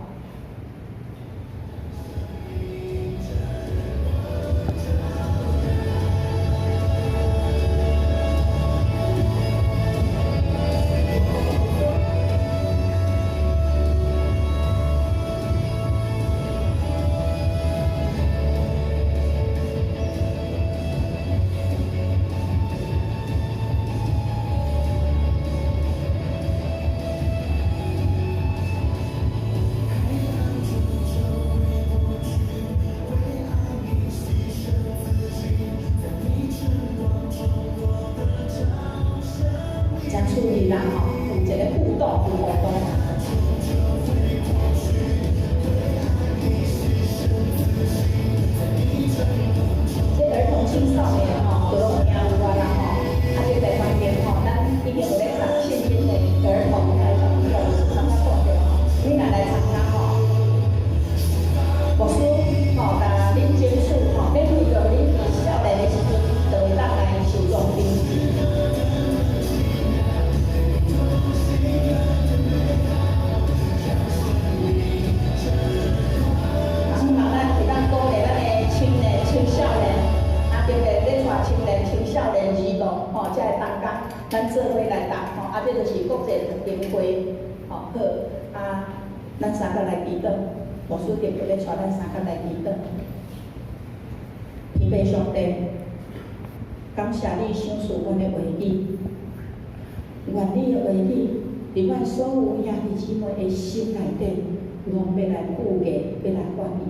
所有兄弟姊妹的心內底，攏欲來顧念，欲來歡喜。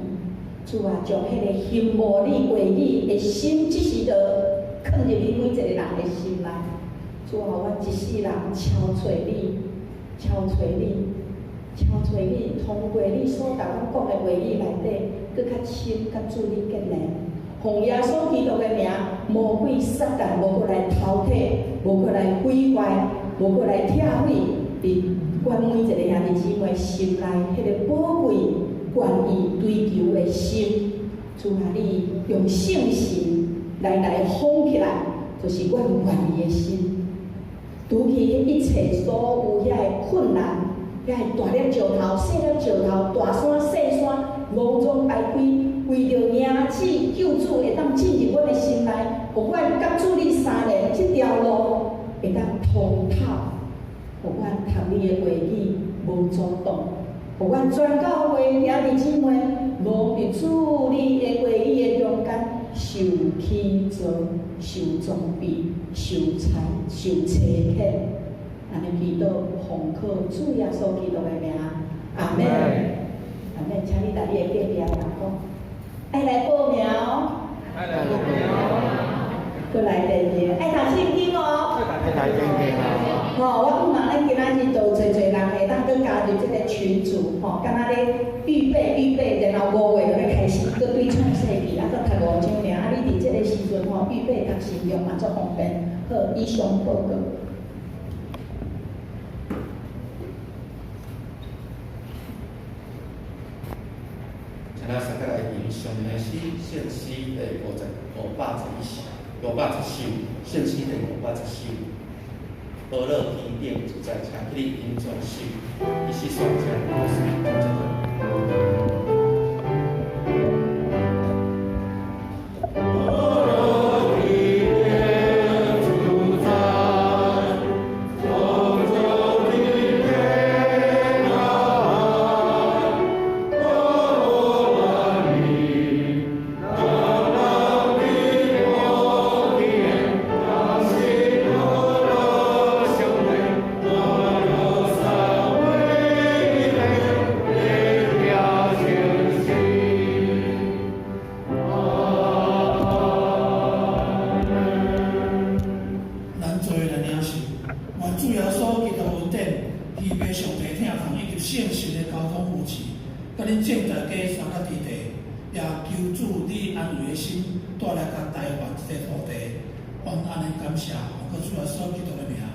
主啊，將彼个羨慕你話語的心，這時就囥入你每一个人的心內。主啊，阮一世人超揣你，超揣你，超揣你，通過你所共阮講的話語內底，閣較深，佮主你結連。奉耶穌基督的名，魔鬼撒旦無閣來偷提，無閣來毀壞，無閣來拆毀。佇阮每一个兄弟姊妹心內，彼个寶貴、願意追求的心，主啊，你用聖神來封起來，就是阮願意的心。除去一切所有遐个困難，遐个大粒石頭、細粒石頭、大山、細山，攏總掰開，為著迎接救主會當進入阮的心內，予阮佮主你相連這條路會當通透。予阮讀你的話語無阻擋，予阮全教會兄弟姊妹攏佇主你的話語的中間受起造、受裝備、受差、受差遣，按呢祈禱奉靠主耶穌基督的名，阿們，阿們，請你佇你的隔壁人講，愛來報名哦，愛來報名哦，閣來電話，愛讀聖經哦，愛讀聖經哦。吼，我希望咱今仔日就濟濟人會當閣加入這个群組，吼，敢若咧預備預備，然後5月就欲開始，閣對創世紀，啊，閣讀五章爾。啊，你佇這个時陣吼，預備讀聖經嘛足方便。好，以上報告。請咱三個來吟上的詩，聖詩第511首，510首，聖詩第510首。伯樂天頂自在，請起你吟全首，伊是雙聲故事，真正。我主耶穌基督恩典、天父上帝疼痛以及聖神的交通扶持，佮恁眾大家三甲弟弟，也求主你安慰的心，帶來佮台灣這個土地，阮按呢感謝，奉靠主耶穌基督的名。